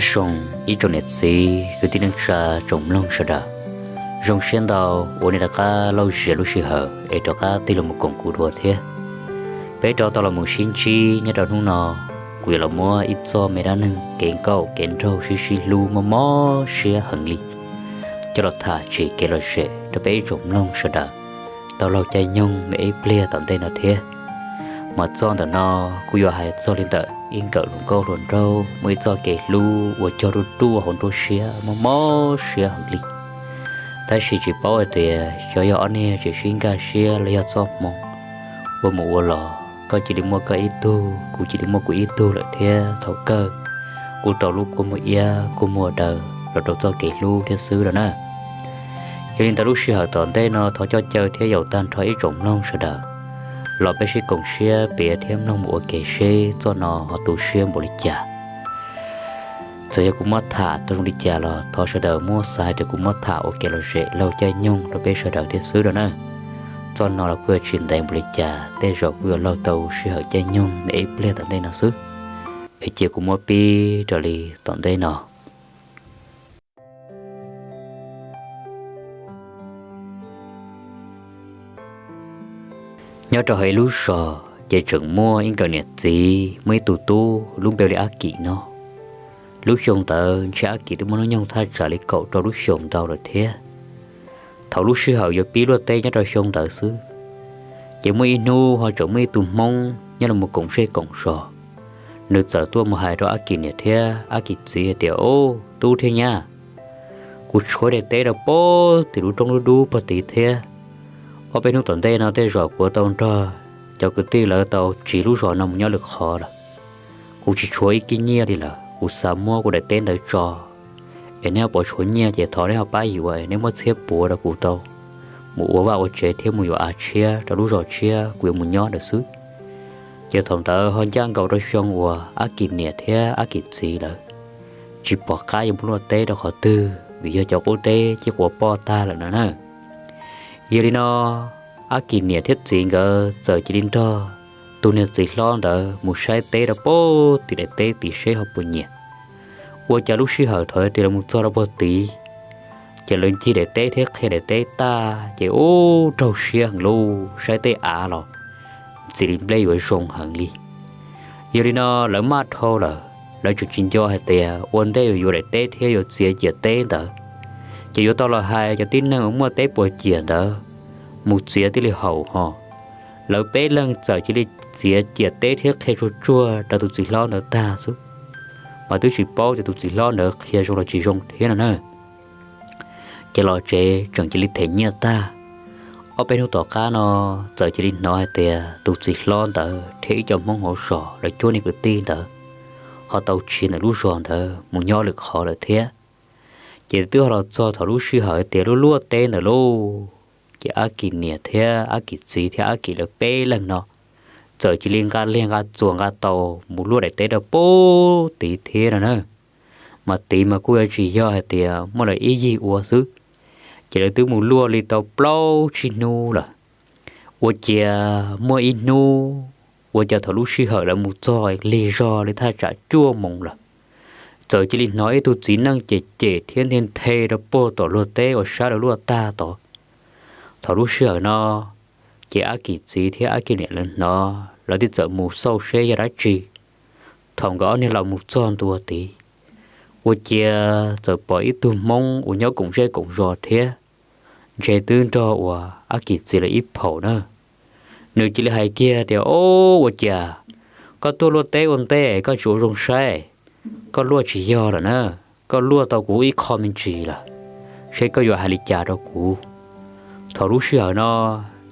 Nyob zoo ib tsoom niam txiv kwv tij neej tsa tsoom mloog sawv daws, zoo siab ntau uas nej rov qab lauj zias lub sij hawm es rov qab tig los mus koom kuv dua thiab. Peb rov tau los mus sib ntsib nyob rau hnub no, kuv yuav los muab ib txoj me dab neeg kev nkauj kev nraug sib sib hlub mob mob siab heev li coj los tham tsim kev lom zem rau peb ib tsoom mloog sawv daws tau laug caij nyoog me ib pliag tom ntej no thiab. Mas txoj ntawm no kuj yuav hais txog li ntawm ib nkawm hluas nkauj hluas nraug muaj ib txoj kev hlub uas cog ruaj ruaj hauv nruab siab mob mob siab heev li. Tab sis tsis paub hais tias xyov yog ob niag tsis sib nkag siab los yog txoj hmoo ua mus ua los koj cia li muaj koj ib tug, kuv cia li muaj kuv ib tug lawm thiab thaum kawg kuj rau lub kua muag iab kua muag daw los rau txoj kev hlub thiab xwb no na. Yog li ntawd lub sij hawm tom ntej no thov coj caw thiab yaum tag nrho ib tsoom mloog sawv daws los peb sib koom siab piav thiab mloog mus ua ke seb txoj no ho tu siab npaum li cas. Txawm yog kuv muab tham tau zoo li cas los thov sawv daws muab xav hais tias kuv muab tham ua kev lom zem laug caij nyoog rau peb sawv daws thiab xwb no na. Txoj no los kuj yuav tsis ntev npaum li cas, tej zaum kuj yuav laug tau sij hawm caij nyoog me ib pliag tom ntej no xwb. Es cia kuv muab pib raws li tom ntej no. Nyob rau hauv ib lub zos ces tseem muaj ib nkawm niam txiv muaj ib tug tub lub npe li Ab Kim no. Lub xyoo ntawd ntshe Ab Kim twb muaj hnub nyoog thaj tsam li kaum rau lub xyoos ntau lawm thiab. Thaum lub sij hawm yuav pib luaj teb nyob rau xyoo ntawd xwb, ces muaj ib hnub ho tseem muaj ib tug Hmoob nyob los koom zej koom zos, nws txawm tuaj mus hais rau Ab Kim niam thiab Ab Kim txiv hais tias, Ub, tub thiab nyab, kuv tshuav daim teb rau pem tim lub roob dub dub pem tid thiab. Ob peb hnub tom ntej no tej zaum kuv tau nrog cov kwv tij lawv tau tsiv lub zos no mus nyob lwm qhov lawm. Kuv tsis tshuav ib kib nyiaj li lawm, kuv xav muab kuv daim teb ntawd tso, es neb ho puas tshuav nyiaj ces thov neb ho pab yuav, neb muab txhiab puav rau kuv tau mus ua vaj ua tsev thiab mus yuav av tshiab rau lub zos tshiab kuv yuav mus nyob ntawd xwb. Ces thaum ntawd ho ncaj nkaus rau xyoo uas Ab Kim niam thiab Ab Kim txiv lawv tsis pom qab yuav mus luaj teb rau qhov twg vim yog cov qub teb cib quav poj tag lawm no na. Yog li no, Ab Kim niam thiab txiv nkawd txawm cia li nrog tus niag txiv hlob ntawd mus saib teb rau pem tim daim teb tid seb ho puas nyiam. Ua cas lub sij hawm thaum lawv tig los mus txog rau pem tid, ces lawv ncig daim teb thiab qhia daim teb tag ces ub raug siab heev lauj, saib tej av los ntxim li nplej yuav zoo heev li. Yog li no lawv maj dhau lawm, lawv tseem tsis nco hais tias ua ntej yuav yuav daim teb thiab yuav txiav ciam teb ntawd, ces yuav tau los hais cov tib neeg uas muaj teb puas ciam ntawd mus txiav thiaj li haum ho. Lawv peb leeg txawm cia li txiav ciam teb thiab qhia tsuag tsuag rau tus txiv hlob ntawd tag xwb, mas twb tsis paub tias tus txiv hlob ntawd qhia zoo los tsis zoo thiab no na. Ces los tsev tseem cia li them nyiaj tag. Ob peb hnub tom qab no txawm cia li hnov hais tias tus txiv hlob ntawd thiab ib co Hmoob hauv zos lawv cuab niag kwv tij ntawd ho tau tsiv ntawm lub zos ntawd mus nyob lwm qhov lawm thiab. Ces twb ho los txog thaum lub sij hawm tias luaj luaj teb ntawd lauj, ces Ab Kim niam thiab Ab Kim txiv thiab Ab Kim lawv peb leeg no txawm cia li nqa liag nqa txuas nqa tau mus luaj daim teb rau pem tid thiab no na. Mas tid mas kuj yuav tsis yog hais tias muaj lawv ib yig ua xwb, ces lawv twb mus luaj li tau plaub tsib hnub lawm. Ua ciav muaj ib hnub, ua cas thaum lub sij hawm lawv mus txog lig zog li thaj tsam cuaj moos lawm, txawm cia li hnov ib tug txiv neej cem cem thiab nthe nthe rau puag tom luag teb uas sab lawv luaj tag tod. Thaum lub sij hawm no, ces Ab Kim txiv thiab Ab Kim niam lawv hnov lawv thiaj txawm mus xauj seb yog dab tsi. Thaum nkawd ob niag los mus txog ntua tid, ua ciav txawm pom ib tug Hmoob uas nyob koom zej koom zos thiab, ntshe twb nrog uas Ab Kim txiv lawv ib phaum na. Nws cia li hais kiag tias, Ob, ua cas koj tuaj luaj teb ua ntej koj tsis ua zoo saib? Koj luaj tsis yog lawm na, koj luaj tau kuv ib qho me ntsis lawm, seb koj yuav hais li cas rau kuv. Thaum lub sij hawm no,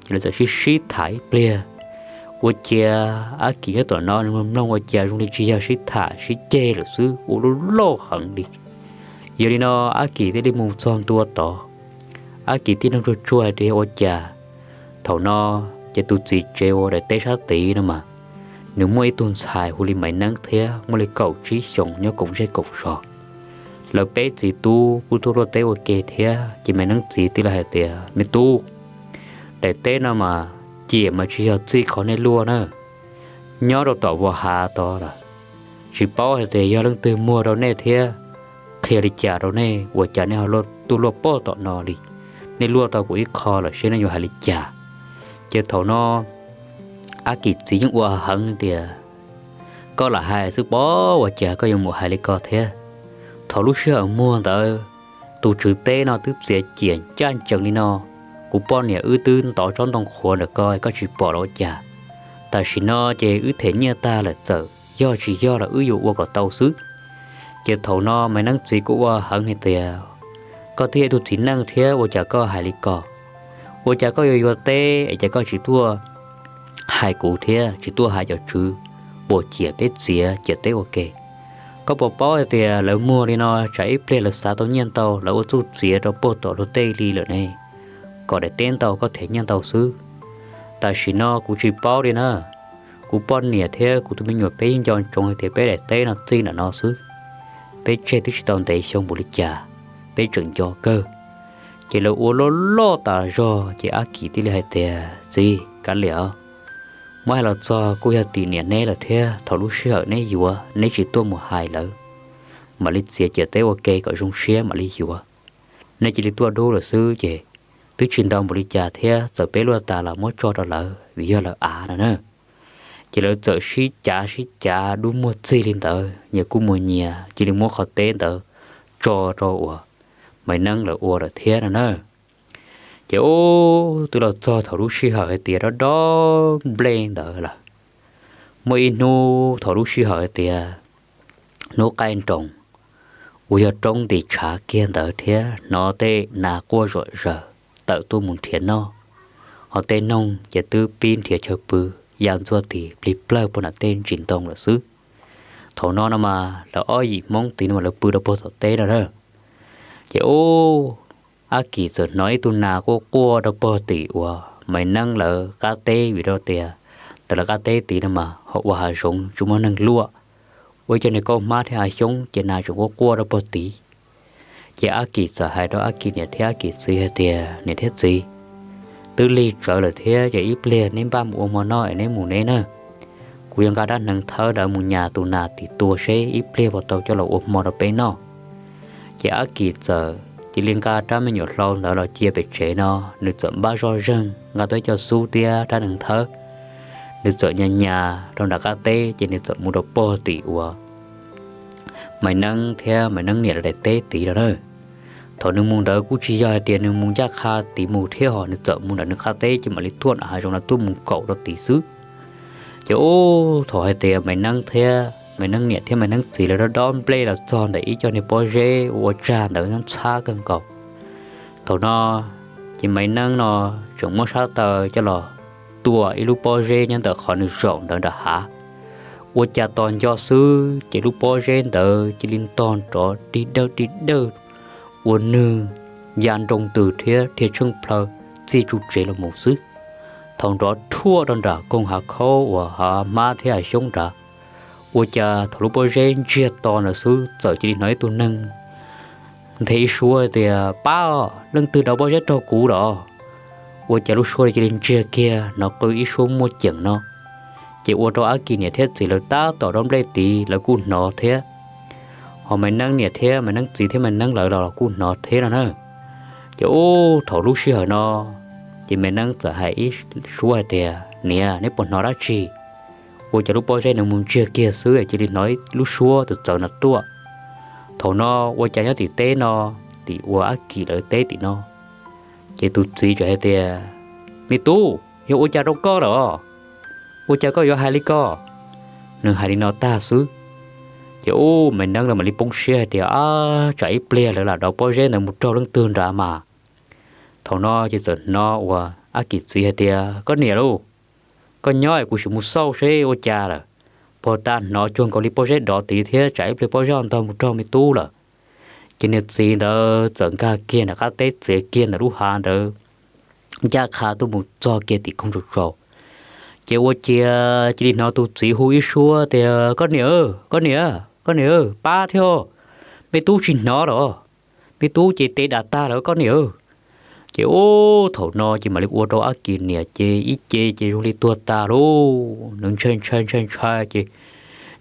ces lawv txawm sib sib tham ib pliag. Ua ciav Ab Kim nyob tom no nws mloog ua cas zoo li tsis yog sib tham sib ceg lawm xwb, ua lub loj heev li. Yog li no Ab Kim thiaj li mus txog ntua tod. Ab Kim thiaj nug tsuag tsuag hais tias ua cas thaum no ces tus txiv tsev uas daim teb sab tid no mas, nws muaj ib tug ntxhais hu li Maiv Neeb thiab muaj li kaum tsib xyoos nyob koom zej koom zos. Lawv peb txiv tub kuj tuaj luaj teb ua ke thiab, ces Maiv Neeb txiv thiaj li hais tias, Me tub, daim teb no mas ciam mas tsis yog txij qhov nej luaj na, nyob rau tom Vos Hav tod lawm. tsis paub hais tias yog leej twg muag rau nej thiab qhia li cas rau nej ua cas nej ho tuaj luaj pog tom no li. Nej luaj tau kuv ib qho lawm seb nej yuav hais li cas. Ces thaum no Ab Kim txiv yeej ua heev tias, koj lam hais xwb pob, ua cas koj yuav mus hais li ko thiab? Thaum lub sij hawm muag ntawd, tus tswv teb no twb txiav ciam ncaj ncees li no, kuv poj niam wb twb ntov tsob ntoo qhuav ntawm ko koj tsis pom los ua cas? Tam sim no ces wb them nyiaj tag lawm, txawm yog tsis yog los wb yuav ua kom tau xwb. Ces thaum no Maiv Neeb txiv kuj ua heev hais tias, koj twb yog ib tug txiv neej thiab ua cas koj hais li ko? Ua cas koj yuav yuav teb es cas koj tsis tuaj hais kuv thiab tsis tuaj hais cov tswv uas ciam peb txiav ciam teb ua ke? Koj puas paub hais tias lawv muag li no tsam ib pliag lawv xav tau nyiaj ntau lawv ua txuj txiav rau puag tom luag tej li lawm ne, kom daim teb ntau koj them nyiaj ntau xwb. Tam sim no kuv tsis paub li na, kuv poj niam thiab kuv tus me nyuam peb yeej nco ntsoov hais tias peb daim teb no txij ntawm no xwb, peb tseg twb tsis tau ntev xyoo npaum li cas, peb tseem nco kawg. Ces lawv ua loj loj tas zog ces Ab Kim thiaj li hais tias, txiv, kav liam, muab hais los txog kuj yog tim niam neb lawm thiab, thaum lub sij hawm neb yuav neb tsis tuaj mus hais lawv, mam li txiav ciam teb ua ke kom zoo siab mam li yuav. Nej cia li tuaj dub lawm xwb ces twb tsis ntau npaum li cas thiab, txawm peb luaj tas los muab tso rau lawv vim yog lawv av no na. Ces lawv txawm sib cav sib cav dub muag txig li ntawd, nyias kuj mus nyias cia li muab qhov teb ntawd tso rau uas Maiv Neeb lawv ua lawm thiab no na. Ces ub twb los txog thaum lub sij hawm hais tias dob dob nplej ntawd lawm. Muaj ib hnub thaum lub sij hawm hais tias hnub qaij nroos uas yog roob nti tshav kiag ntawd thiab hnov tej nas quaj zom zaws tawm tuaj mus nrhiav noj, ho tej noog ces twb pib nrhiav chaw pw ya ntxuaj tis plig plawg puag nram tej ntsis ntoo lawm xwb. Thaum no no mas lawv ob yim Hmoob tid no mas lawv pw rau puag tom teb no na. Ces ub, Ab Kim txawm hnov ib tug nas quaj quaj rau puag tim uas Maiv Neeb lawv qab teb vim rau tias ntawm lawv qab teb tid no mas ho ua hav zoov tsis muaj neeg luaj, ua ib co niag kauj hmab thiab hav xyoob ces nas tseem quaj quaj rau puag tid. Ces Ab Kim txawm hais rau Ab Kim niam thiab Ab Kim txiv hais tias, niam thiab txiv, twb lig tsawv lawm thiab ces ib pliag neb npaj mus ua hmo noj es neb mus neb na. Kuv yuav nqa rab hneev thawb ntawd mus nyas tus nas tim tua seb ib pliag puas tau coj los ua hmo rau peb noj. Ces Ab Kim txawm cia li nqa rab me nyuam hlau ntawd los cia pem tsev no, nws txawm npaj zoj zeeg nqa tau ib co xub thiab rab hneev thawb. Nws txawm nyas nyas rau nram qab teb ces nws txawm mus rau puag tim uas Maiv Neeb thiab Maiv Neeb niam lawv daim teb tid no na. Thaum nws mus ntawd kuj tsis yog hais tias nws mus ncaj qha tid mus thiab, ho nws txawm mus ntawm nws qab teb ces mam li tuaj nram hav zoov no tuaj mus kaum rau tid xwb. Ces ub thaum hais tias Maiv Neeb thiab Maiv Neeb niam thiab Maiv Neeb txiv lawv dob dob nplej los txog ntawm ib co niag pob zeb ua tsag ntawd ntxhab kawg nkaus. Thaum no ces Maiv Neeb no tseem muab sab taw coj los tua ib lub pob zeb nyob ntawm qhov nws zaum ntawd nram hav. Ua cas tos nco xwb ces lub pob zeb ntawd cia li ntog nrov dig dawj dig dawj ua nwg ya nroo ntws thiab dhia tsheej plhaw txij tsuj tsev los mus xwb. Thaum nrov thuaj rau nram koog hav khaub uas hav hmab thiab hav xyoob nrad, ua cas thaum lub pob zeb ntsiag to ntawd xwb txawm cia li hnov ib tug neeg nthe ib suab tias, pab, leej twg dov pob zeb raug kuv los? Ua cas lub suab cia li ntsiag kiag hnov qw ib suab muaj ceem no. Ces ua rau Ab Kis niam thiab txiv lawv tab tom dob nplej tid lawv kuj hnov thiab, ho Maiv Neeb niam thiab Maiv Neeb txiv thiab Maiv Neeb lawv los kuj hnov thiab no na. Ces ub thaum lub sij hawm no, ces Maiv Neeb txawm hais ib suab hais tias, niam, neb puas hnov dab tsi? Ua cas lub pob zeb nws mus ntsiag kiag xwb cia li hnov ib lub suab txawv txawv no tuaj. Thaum no ua cas nyob tim teb no, tim uas Ab Kis lawv teb tim no, ces tus txiv txawm hais tias, me tub, yog ua cas rau koj lawm? Ua cas koj yuav hais li ko? Nws hais li no tag xwb, ces ub Maiv Neeb lawv mam li poob siab hais tias, ab, tsam ib pliag lawv lam dov pob zeb ntawd mus raug leej twg nrad mas. Thaum no ces txawm hnov uas Ab Kis txiv hais tias, koj niam lauj, koj nyob es kuv sim mus xauj seb ua cas lawm. Puag ta hnov cuag nkaus li pob zeb dov tid thiab tsam ib pliag pob zeb ntog mus raug me tub lawm. Ces niag txiv ntawd txawm nkag kiag nram qab teb txiav kiag ntawm lub hav ntawd ncaj qha tuaj mus txog kiag tim koog tsaus tsaus. Ces ua ciav cia li hnov tus txiv hu ib suab tias, koj niam, koj niam, koj niam, pab thiab, me tub tsis hnov los, me tub ces tes dam tag lawm koj niam. Ces ub thaum no ces mam li ua rau Ab Kis niam ces ib ce ces zoo li tuag tas lauj, nws ntshai ntshai ntshai ntshai ces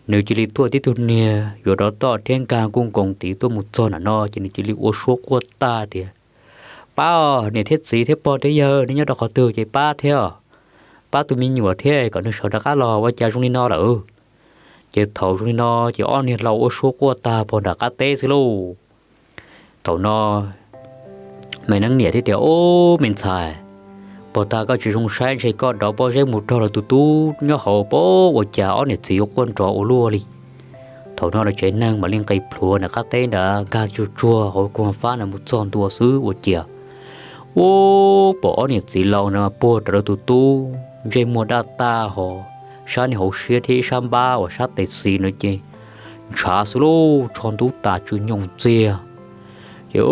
nws cia li tuaj tib tug niag yuav rov toj thiab nkag nkuj nkoos tid tuaj mus txog nram no ces nws cia li ua suab quaj tag tias, Pab os, niam thiab txiv thiab pog thiab yawg, nej nyob rau qhov twg ces pab thiab, pab tus me nyuam thiab kom nws sawv rov qab los, ua cas zoo li no lawm? Ces thaum zoo li no ces ob niag laus ua suab quaj tag pog nram qab teb xwb lauj. Thaum no Maiv Neeb niam thiaj tias, Ub, me ntxhais, pog tag koj tsis zoo saib ntshe koj dov pob zeb mus raug lawv tus tub nyob hauv pob, ua cas ob niam txiv yuav quaj nrov ua luaj li. Thaum no lawv tsev neeg mam li nqis plhuav nram qab teb nrad nkag tsuag tsuag hauv kuag fab na mus txog ntua xwb ua ciav, ub, pom ob niam txiv laus na puag rau lawv tus tub ntsej muag daj tag hos, sab niag hauv siab thiab ib sab npab uas sab tes xis na ces ntshav xwb lauj, tsho ntub tas tsw nyoos ntxiag. Ces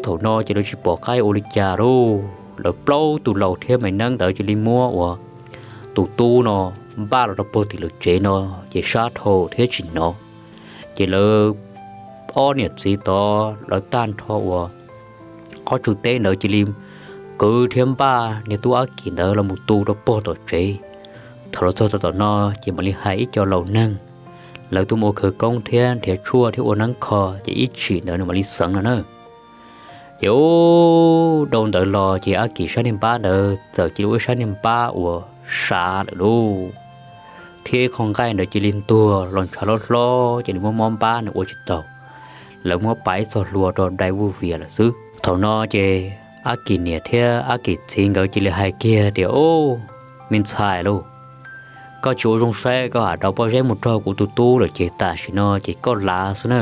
thaum no ces lawv tsis pom qab ua li cas lauj, lawv plaub tus laus thiab Maiv Neeb ntawd cia li muab uas tus tub no npaj los rau puag tim lawv tsev no ces sab dhau thiab tsis hnov. Ces lawv ob niam txiv tod lawv tag nrho uas qhov tsua teb ntawd cia li kwv thiab npaj niag tub Ab Kim ntawd los mus tu rau puag tom tsev. Thaum los txog tom no ces mam li hais ib co laus neeg, lawv tuaj mus ua khawv koob thiab nrhiav tshuaj thiab ua neeb kho ces ib chim ntawd nws mam li xeev no na. Ces ub, dhau ntawd los ces Ab Kim sab niag npab ntawd txawm cia li ua ib sab niag npab uas sav lawm lauj, thiab ib qho nqaij ntawd cia li ntuag los ntshav hlob hlob ces nws muab mob npab nws ua tsis taus, lawv muab pam ib txog hlua rau dai vuj vias lawm xwb. Thaum no ces Ab Kim niam thiab Ab Kim txiv nkawd cia li hais kiag tias, Ub, me ntxhais lauj, koj tsis ua zoo saib koj ham dov pob zeb mus raug kuv tus tub lawm ces tam sim no ces koj lav xwb na.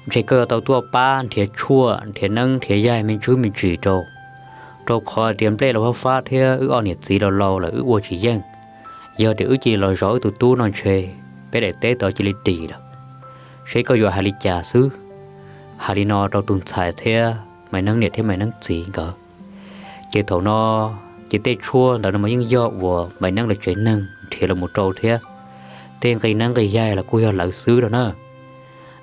Ntshe koj yuav tau tuaj pab nrhiav tshuaj nrhiav neeb nrhiav yaig me ntsis me ntsis rau, rau qhov tias nplej los fab fab thiab wb ob niam txiv los laus lawm wb ua tsis yeej. Yog tias wb cia li los zov wb tus tub no ntshe peb daim teb tod cia li dim lawm. Seb koj yuav hais li cas xwb. Hais li no rau tus ntxhais thiab Maiv Neeb niam thiab Maiv Neeb txiv nkawd. Ces thaum no ces tej tshuaj ntawd no mas yeej yog uas Maiv Neeb lawv tsev neeg nrhiav los mus rau thiab, tej nqi neeb nqi yaig los kuj yog lawv xwb no na.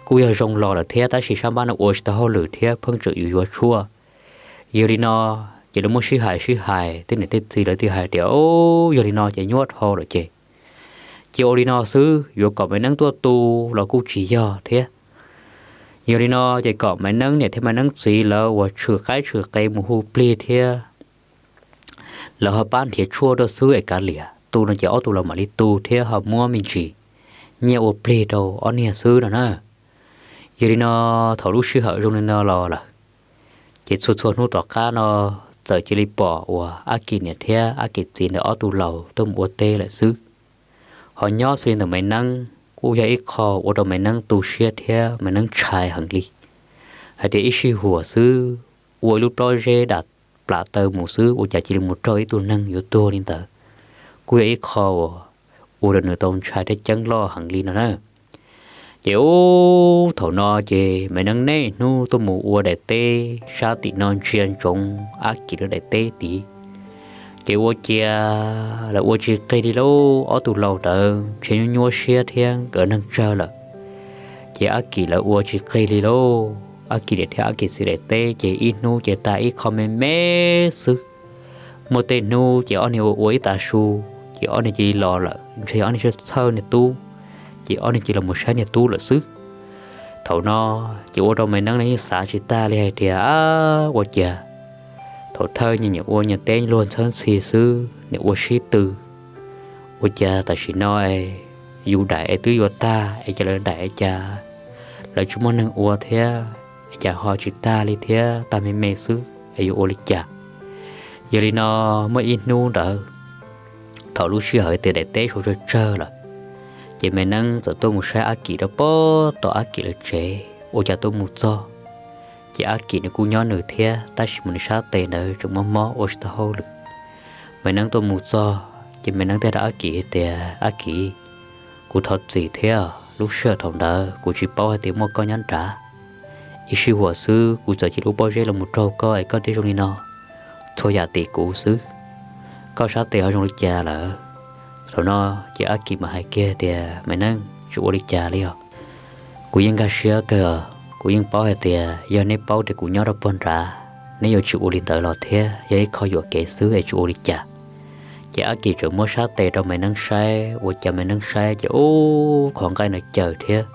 Kuj yog zoo los lawm thiab tab sis sab npab no ua tsis tau hauj lwm thiab pheej tseem yuav yuav tshuaj. Yog li no ces lawv muab sib hais sib hais tej niam tej txiv lawv thiaj hais tias, Yog li no ces nyuaj dhau lawm ces cia ua li no xwb, yuav kom Maiv Neeb tuaj tu los kuj tsis yog thiab. Yog li no ces kom Maiv Neeb niam thiab Maiv Neeb txiv lawv uas tshwm qaib tshwm qe mus hu plig thiab lawv ho pab nrhiav tshuaj rau xwb es kav liam, tu no ces ob tug los mam li tu thiab ho muab me ntsis nyiaj ua plig rau ob niag xwb no na. Yog li no thaum lub sij hawm zoo li no los lawm, ces txhua txhua hnub tom qab no txawm cia li pom uas Ab Kim niam thiab Ab Kim txiv ntawm ob tug laus tuaj mus ua teb lawm xwb. Ho nyob xws li ntawm Maiv Neeb kuj yog ib qho ua rau Maiv Neeb tu siab thiab Maiv Neeb ntshai heev li, hais tias ib sij huam xwb ua ib lub pob zeb dam plam taw mus xwb ua cas cia li mus raug ib tug neeg yuav tuag li ntawd, kuj yog ib qho uas ua rau nws tau ntshai thiab ceeb loj heev li no na. Ces ub, thaum no ces Maiv Neeb niaj hnub tuaj mus ua daim teb sab tim no ntsia ntsoov Ab Kim lawv daim teb tid. Ces ua cia lawv ua tsis qig li lauj, ob tug laus ntawd ntshe nyuaj nyuaj siab thiab nkawd neeg tsawg lawm. Ces Ab Kim lawv ua tsis qig li lauj, Ab Kim niam thiab Ab Kim txiv daim teb ces ib hnub ces tas ib qho me me xwb. Muaj tej hnub ces ob niag ua ua ib tav su, ces ob niag cia li los lawm, ntshe ob niag txhawj niag tub, ces ob niag cia li los mus saib niag tub lawm xwb. Thaum no ces ua rau Maiv Neeb los yeej xav tsis tag li hais tias, Ab, ua cas thaum thawj nyias nyiam ua nyias teb luag ntxhawb ntxhi xwb, nyias ua sib tw, ua cas tam sim no yus daim es twb yuav tag es cas lawv daim es cas lawv tsis muaj neeg ua thiab es cas ho tsis tag li thiab, tag me me xwb es yuav ua li cas? Yog li no muaj ib hnub ntawd, thaum lub sij hawm tias daim teb sawv tsawg tsawg lawm, ces Maiv Neeb txawm tuaj mus saib Ab Kim rau pem tom Ab Kim lawv tsev, ua cas tuaj mus txog ces Ab Kim nws kuj nyob nws thiab tab sis mas nws sab tes ntawd tseem mob mob ua tsis tau hauj lwm. Maiv Neeb tuaj mus txog ces Maiv Neeb thiaj rau Ab Kim hais tias, Ab Kim, kuv thov txim thiab, lub sij hawm thaum ntawd kuv tsis paub hais tias muaj koj nyob nrad. Ib sij huam xwb kuv txawm cia lub pob zeb los mus raug koj es koj thiaj zoo li no, txhua yam tim kuv xwb. Koj sab tes ho zoo li cas lawm? Thaum no ces Ab Kim mam hais kiag tias, Maiv Neeb, tsis ua li cas li os. Kuv yeej nkag siab kawg, kuv yeej paub hais tias yog neb paub tias kuv nyob rau pem nrad, neb yuav tsis ua li ntawd los thiab, yog ib qho yuam kev xwb es tsis ua li cas. Ces Ab Kim txawm muab sab tes rau Maiv Neeb saib, ua cas Maiv Neeb saib ces ub, qhov nqaij no caws thiab.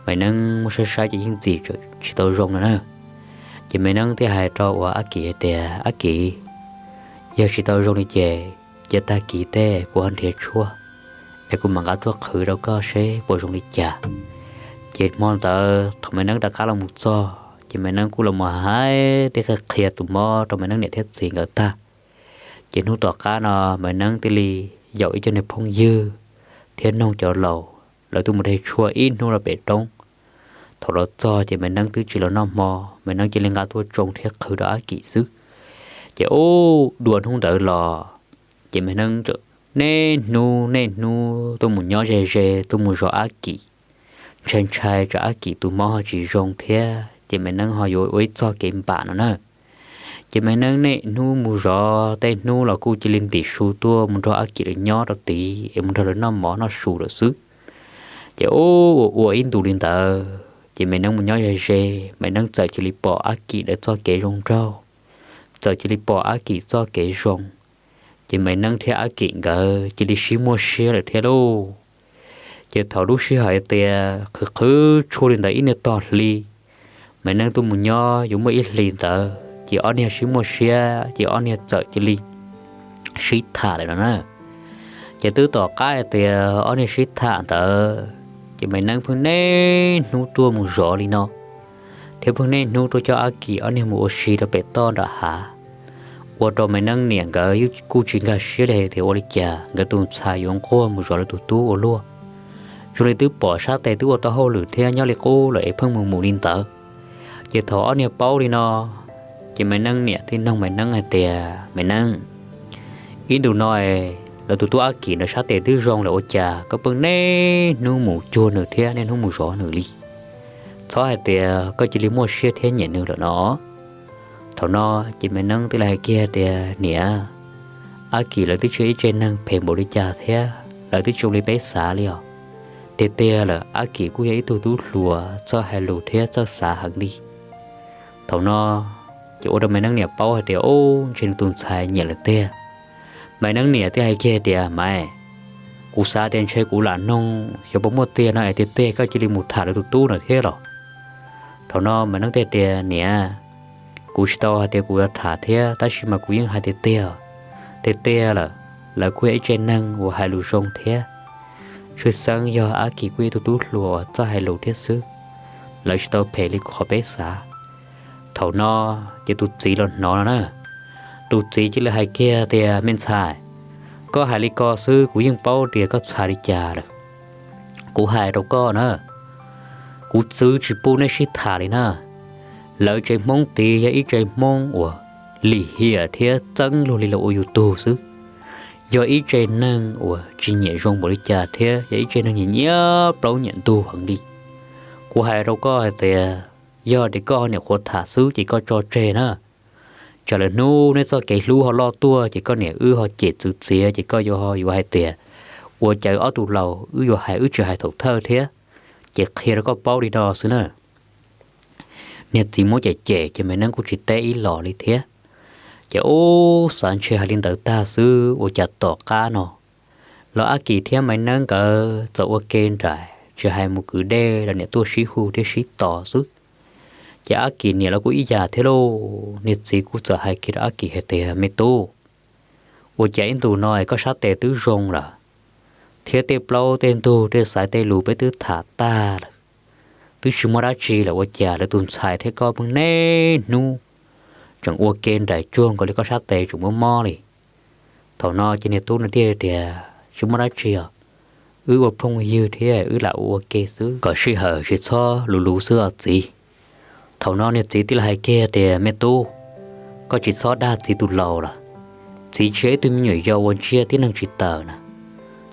Maiv Neeb muab saib saib ces yeej ntxim tsis tau zoo no na. Ces Maiv Neeb thiaj hais rau uas Ab Kim hais tias, Ab Kim, yog tsis tau zoo li ces cia tag kis tej kuv ho nrhiav tshuaj es kuv mam nqa tuaj qhwv rau koj seb puas zoo li cas. Ces hmo ntawd thaum Maiv Neeb rov qab los mus txog ces Maiv Neeb kuj los mus hais thiab qhia tus mob rau Maiv Neeb niam thiab txiv nkawd tag. Ces hnub tom qab no Maiv Neeb thiaj li yaum ib co niag phooj ywg thiab noog cov laus, lawv tuaj mus de tshuaj ib hnub rau pem roob. Thaum los txog ces Maiv Neeb twb tsis los noj hmo, Maiv Neeb cia li nqa tuaj tsoo thiab qhwv rau Ab Kim xwb. Ces ub, dua hnub ntawd los ces Maiv Neeb niaj hnub niaj hnub tuaj mus nyob ze ze tuaj mus zov Ab Kim, ntshai ntshai tsam Ab Kim tus mob ho tsis zoo thiab ces Maiv Neeb ho yuav ua ib txoj kev npam no na. Ces Maiv Neeb niaj hnub mus zov, tej hnub los kuj cia li ntim su tuaj mus nrog Ab Kim lawv nyob rau tid es mus nrog lawv noj mov noj su lawm xwb. Ces ub, ua ua ib ntus li ntawd ces Maiv Neeb mus nyob ze ze, Maiv Neeb txawm cia li pom Ab Kim lawv txoj kev zoo nraug, txawm cia li pom Ab Kim txoj kev zoo. Ces Maiv Neeb thiab Ab Kim nkawd cia li sib muaj siab lawm thiab lauj. Ces thaum lub sij hawm tias qhwv qhwv tshuaj li ntawd ib niag tog hli, Maiv Neeb tuaj mus nyob yuav muaj ib hlis ntawd ces ob niag sib muaj siab ces ob niag txawm cia li sib tham lawm no na. Ces twb tom qab hais tias ob niag sib tham ntawd ces Maiv Neeb pheej niaj hnub tuaj mus zov li no, thiab pheej niaj hnub tuaj coj Ab Kim ob niag mus ua si rau pem toj nram hav, ua rau Maiv Neeb niam nkawd kuj tsis nkag siab li hais tias ua li cas nkawd tus ntxhais yuav nquag mus zov lawv tus tub ua luaj. Zoo li twb pom sab tes twb ua tau hauj lwm thiab nyob li qub lawm es pheej mus mus li ntawd. Ces thaum ob niag paub li no, ces Maiv Neeb niam thiaj noog Maiv Neeb hais tias, Maiv Neeb, ib ntus no lawv tus tub Ab Kim ntawd sab tes twb zoo lawm ua cas koj pheej niaj hnub mus cuag nws thiab niaj hnub mus zov nws li? Txhob hais tias koj cia li muaj siab thiab nyiam nws lawm no. Thaum no ces Maiv Neeb thiaj li hais kiag tias, niam, Ab Kim lawv twb tsis yog ib tse neeg phem npaum li cas thiab lawv twb tsis zoo li peb xav li os. Tiag tiag lawm Ab Kim kuj yog ib tug tub hluas txawj hais lus thiab txawj xav heev li. Thaum no ces ua rau Maiv Neeb niam paub hais tias, ub, ntshe nws tus ntxhais nyiam lawm tiag. Maiv Neeb niam thiaj hais kiag tias, Maiv, kuv xav tias ntshe kuv lam noog xyov puas muaj tiag no es tiag tiag koj cia li mus tham lawv tus tub no thiab los? Thaum no Maiv Neeb thiaj tias, niam, kuv tsis tau hais tias kuv yuav tham thiab tab sis mas kuv yeej hais tiag tiag, tiag tiag lawm, lawv kuj yog ib tse neeg uas hais lus zoo thiab. Tshwj xeeb yog Ab Kim kuj yog ib tug tub hluas uas txawj hais lus thiab xwb, lawv tsis tau phem li qhov peb xav. Thaum no ces tus txiv los hnov no na, tus txiv cia li hais kiag tias, me ntxhais, koj hais li ko xwb kuv yeej paub tias koj txhais li cas lawm. Kuv hais rau koj na, kuv txwv tsis pub neb sib tham li na. Lawv tsev Hmoob tid yog ib tsev Hmoob uas lim hiam thiab txeeb luag li los ua yus tug xwb. Yog ib tsev neeg uas tsis nyiam zoo npaum li cas thiab yog ib tsev neeg nyiam nyiam plaub nyiam ntug heev li. Kuv hais rau koj hais tias, yog tias koj ho nyuam qhuav tham xwb ces koj tso tseg na. Tsam lwm hnub neb txoj kev hlub ho loj tuaj ces koj niam wb ho cem txwv txiav ces koj yuav ho yuav hais tias, ua cas ob tug laus wb yuav hais wb tsis hais thaum thawj thiab. Ces qhia rau koj paub li no xwb na. Niag txiv muab cem cem ces Maiv Neeb kuj tsis teb ib los li thiab. Ces ub, xav ntshe hais li ntawd tag xwb ua cas tom qab no los Ab Kim thiab Maiv Neeb nkawd txawm ua ke nraim tsis hais mus kwv dej los niam tuaj sib hu thiab sib tos xwb. Ces Ab Kim niam los kuj ib yam thiab lauj, niag txiv kuj txawm hais kiag rau Ab Kim hais tias, me tub, ua cas ib ntus no es koj sab tes twb zoo lawm, thiab tej plaub tej ntug tej xaiv tej lus peb twb tham tag lawm, twb tsis muaj dab tsi lawm ua cas lawv tus ntxhais thiab koj pheej niaj hnub tseem ua ke nraim cuag nkaus li koj sab tes tseem muaj mob li? Thaum no ces niag tub no thiaj tias, tsis muaj dab tsi os, wb ua phooj ywg thiab wb lam ua ua ke xwb kom sij hawm tsis txhob luv luv xwb os txiv. Thaum no niag txiv thiaj li hais kiag tias, me tub, koj tsis txhob dag txiv tus laus lawm. Txiv tsis yog ib tug me nyuam yaus uas ntsia tib neeg tsis tawm na.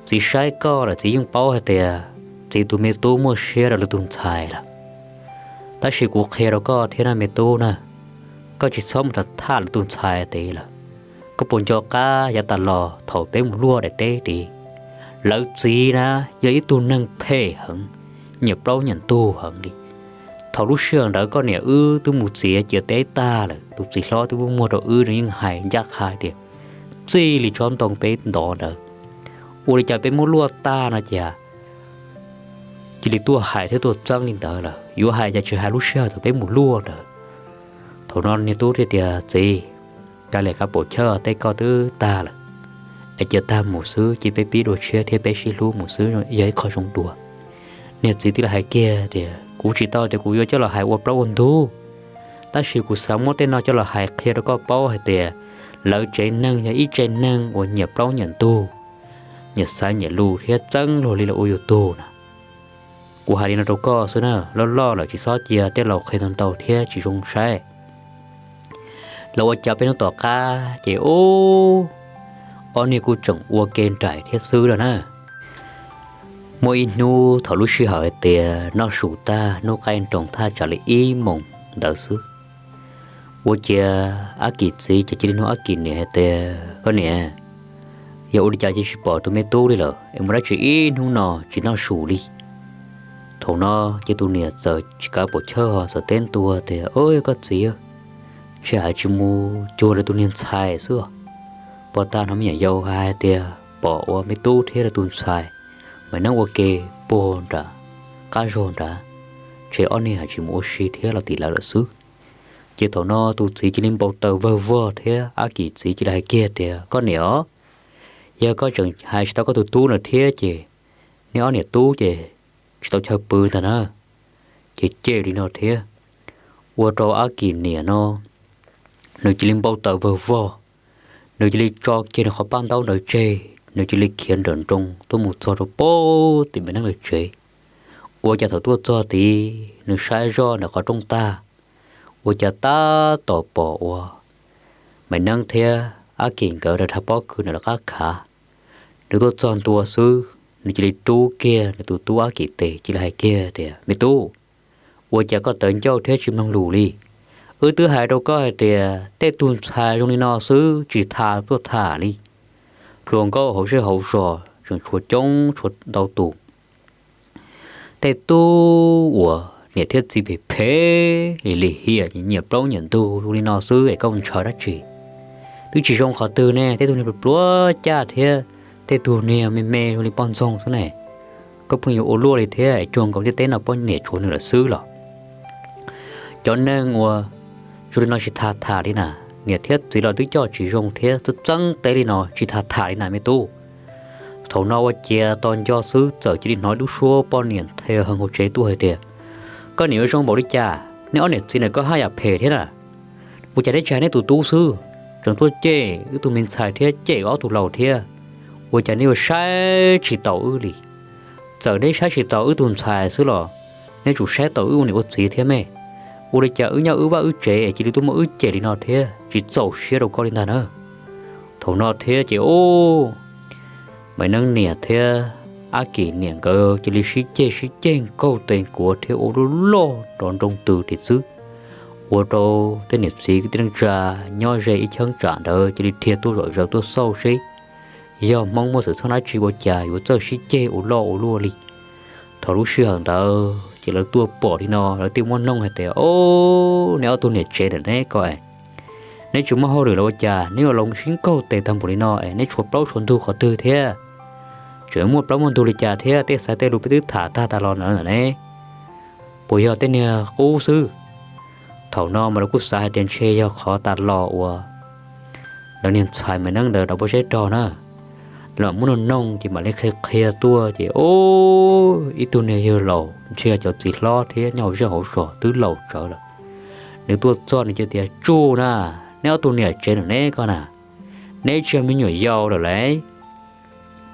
Txiv saib koj lawm txiv yeej paub hais tias txiv tus me tub muaj siab rau lawv tus ntxhais lawm. Tab sis kuv qhia rau koj thiab na me tub na, koj tsis txhob mus tham tham lawv tus ntxhais tid lawm. Koj puas nco qab yav tas los thaum peb mus luaj daim teb tid, lawv txiv na yog ib tug neeg phem heev, nyiam plaub nyiam ntug heev li. Thaum lub sij hawm ntawd koj niam wb twb mus txiav ciav teb tag lawm, tus txiv hlob twb muab muag rau wb, nws yeej hais ncaj qha tias txij li tsob ntoo peb ntov ntawd. Ua li cas peb muab luaj tag no ces cia li tuaj hais thiab tuaj txeeb li ntawd lawm, yuav hais ces tsis hais lub sij hawm thaum peb mus luaj ntawd. Thaum no niag tub thiaj tias, Txiv, kav liam kav paus chawj, tej koj twb tag lawm, es cia tag mus xwb, cia peb pib dua tshiab thiab peb sib hlub mus xwb yog ib qho zoo dua. Niag txiv thiaj li hais kiag tias, Kuv tsis tau tias kuv yuav coj los hais ua plaub ua ntug, tab sis kuv xav muab tej no coj los hais qhia rau koj paub hais tias lawv tsev neeg yog ib tsev neeg uas nyiam plaub nyiam ntug, nyiam xaiv nyiam lus thiab txeeb luag li lawv ua yus tug na. Kuv hais li no rau koj xwb na, loj loj lawm tsis txhob cia tej laus qhia ntau ntau thiab tsis zoo saib. Los ua cas peb hnub tom qab ces ub, ob niag kuj tseem ua ke nraim thiab xwb lawm na. Muaj ib hnub thaum lub sij hawm hais tias noj su tag hnub qaij nroos thaj tsam li ib moos ntawd xwb, ua ciav Ab Kim txiv ces cia li nug Ab Kim niam hais tias, Koj niam, yog ua li cas cia tsis pom tus me tub li lawm es mus dab tsi ib hnub no tsis noj su li? Thaum no ces tus niam txawm tsis kav paus chawj ho txawm teb ntua tias, Yog koj txiv, ntshe hais tsis mus cuag lawv tus niag ntxhais xwb os. Pom tag no me nyuam yaus hais tias pom ua me tub thiab lawv tus ntxhais mas neeb ua ke puag nram qab zog nrad, ntshe ob niag hais tsis mus ua si thiab los tim lawv lawm xwb. Ces thaum no tus txiv cia li npau taws vawg vog thiab Ab Kim txiv cia li hais kiag tias, Koj niam os, yog koj tseem hais tsis tau koj tus tub no thiab ces neb ob niam tub ces tsis tau chaw pw ntag na. Ces cem li no thiab, ua rau Ab Kim niam no nws cia li npau taws vawg vog, nws cia li tso kiag nws qhov paj ntaub ntawd tseg, nws cia li khiav nrawm nroos tuaj mus txog rau pem tim Maiv Neeb lawv tsev. Ua cas thaum tuaj txog tid nws saib zoj ntawm qhov rooj tag, ua cas tab tom pom ua Maiv Neeb thiab Ab Kim nkawd rau dhau pob kws ntawm lawv qab khav. Nws tuaj txog ntua xwb nws cia li rub kiag nws tus tub Ab Kim tes cia li hais kiag tias, Me tub, ua cas koj tawv ncauj thiab tsis mloog lus li? Wb twb hais rau koj hais tias tej tug ntxhais zoo li no xwb tsis tas tuaj tham li. Hluas nkauj hauv zej hauv zos tseem tshuav coob tshuav ntau tus. Tej tub uas niam thiab txiv phem phem li lim hiam nyiam plaub nyiam ntug zoo li no xwb es koj ntshaw dab tsi? Twb tsis zoo qhov twg ne, tej tug niag pluav caj thiab tej tug niag me me zoo li poj ntxoog xwb ne. Koj pheej yuav ua luaj li thiab, cuag nkaus ntiaj teb no poj niam tshuav nws lawm xwb los? Cov neeg uas zoo li no tsis tas tham li na, niam thiab txiv los twb coj tsis zoo thiab txeeb teb li no tsis tas tham li na me tub. Thaum no ua ciav tos nco xwb txawm cia li hnov ib lub suab poj niam nthe heev hauv tsev tuaj hais tias, Koj niam yuav zoo npaum li cas, neb ob niam txiv ntawm koj haj yam phem thiab na. Ua cas neb tsis hais neb tus tub xwb, tseem tuaj cem wb tus me ntxhais thiab cem wb ob tug laus thiab? Ua cas neb yuav saib tsis taus wb li? Txawm neb saib tsis taus wb tus ntxhais xwb los neb tsum saib taus wb ua niam ua txiv thiab me. Ua li cas wb nyob wb vaj wb tsev es cia li tuaj muab wb cem li no thiab, tsis txaus siab rau koj li ntag na. Thaum no thiab ces ub, Maiv Neeb niam thiab Ab Kim niam nkawd cia li sib ceg sib ceg nkaug tes nkuav thiab ua luaj loj rov nroo tws tim xwb. Ua rau tej niam txiv kwv tij neej tsa nyob ze ib cheeb tsam ntawd cia li dhia tuaj zom zaws tuaj xauj seb yog Hmoob muaj xwm txheej dab tsi ua cas yuav txawj sib ceg ua loj ua luaj li. Thaum lub sij hawm ntawd ces lawv tuaj pom li no lawv thiaj muab noog hais tias, O, neb ob tug niam tsev ntawm neb ko, neb tsis muaj hauj lwm los ua cas neb yuav los sib nkaug tes tag npaum li no es neb tshuav plaub tshuav ntug qhov twg thiab? Tseem muaj plaub muaj ntug li cas thiab, tej xaiv tej lus peb twb tham tag tas los ntawd ne, puas yog tej niag qub xwb? Thaum no mas lawv kuj xav hais tias ntshe yog qhov tas los uas lawv niag ntxhais Maiv Neeb ntawd rau pob zeb rog na. Lawv mam muab noog noog ces mam li qhia qhia tuaj ces, O, ib tug niag yawg laus ntshe yog cov txiv hlob thiab nyob hauv zej hauv zos twb laus tsawv lawm. Nws tuaj txog nws cia tias, Tsuj na, neb ob tug niam tsev ntawm neb ko na, neb tsis yog me nyuam yaus lawm lauj.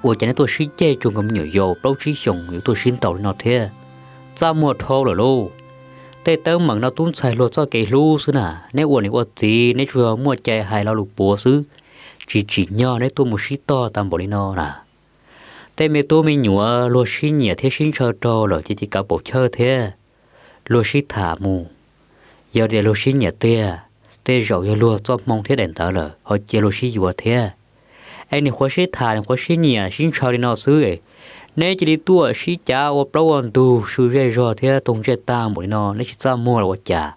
Ua cas neb tuaj sib ceg cuag nkaus me nyuam yaus plaub tsib xyoos yuav tuaj sib ntaus li no thiab? Txaj muag dhau lawm lauj. Tej teeb meem no tub ntxhais hluas txoj kev hlub xwb na, neb ua niam ua txiv neb tsuas muaj cai hais lo lus puav xwb, tsis tsim nyog neb tuaj mus sib tog tag npaum li no na. Tej me tub me nyuam luag sib nyiam thiab sib ntshaw rau lawm ces cia kav paus chawj thiab luag sib tham mus. Yog tias luag sib nyiam tiag, tej zaum yog luag txoj hmoo thiab daim ntawv lawm ho cia luag sib yuav thiab. Es niam qhuav sib tham niam qhuav sib nyiam sib ntshaw li no xwb, neb cia li tuaj sib cav ua plaub ua ntug sw zej zog thiab toog ntsej tag npaum li no neb tsis txaj muag los ua cas?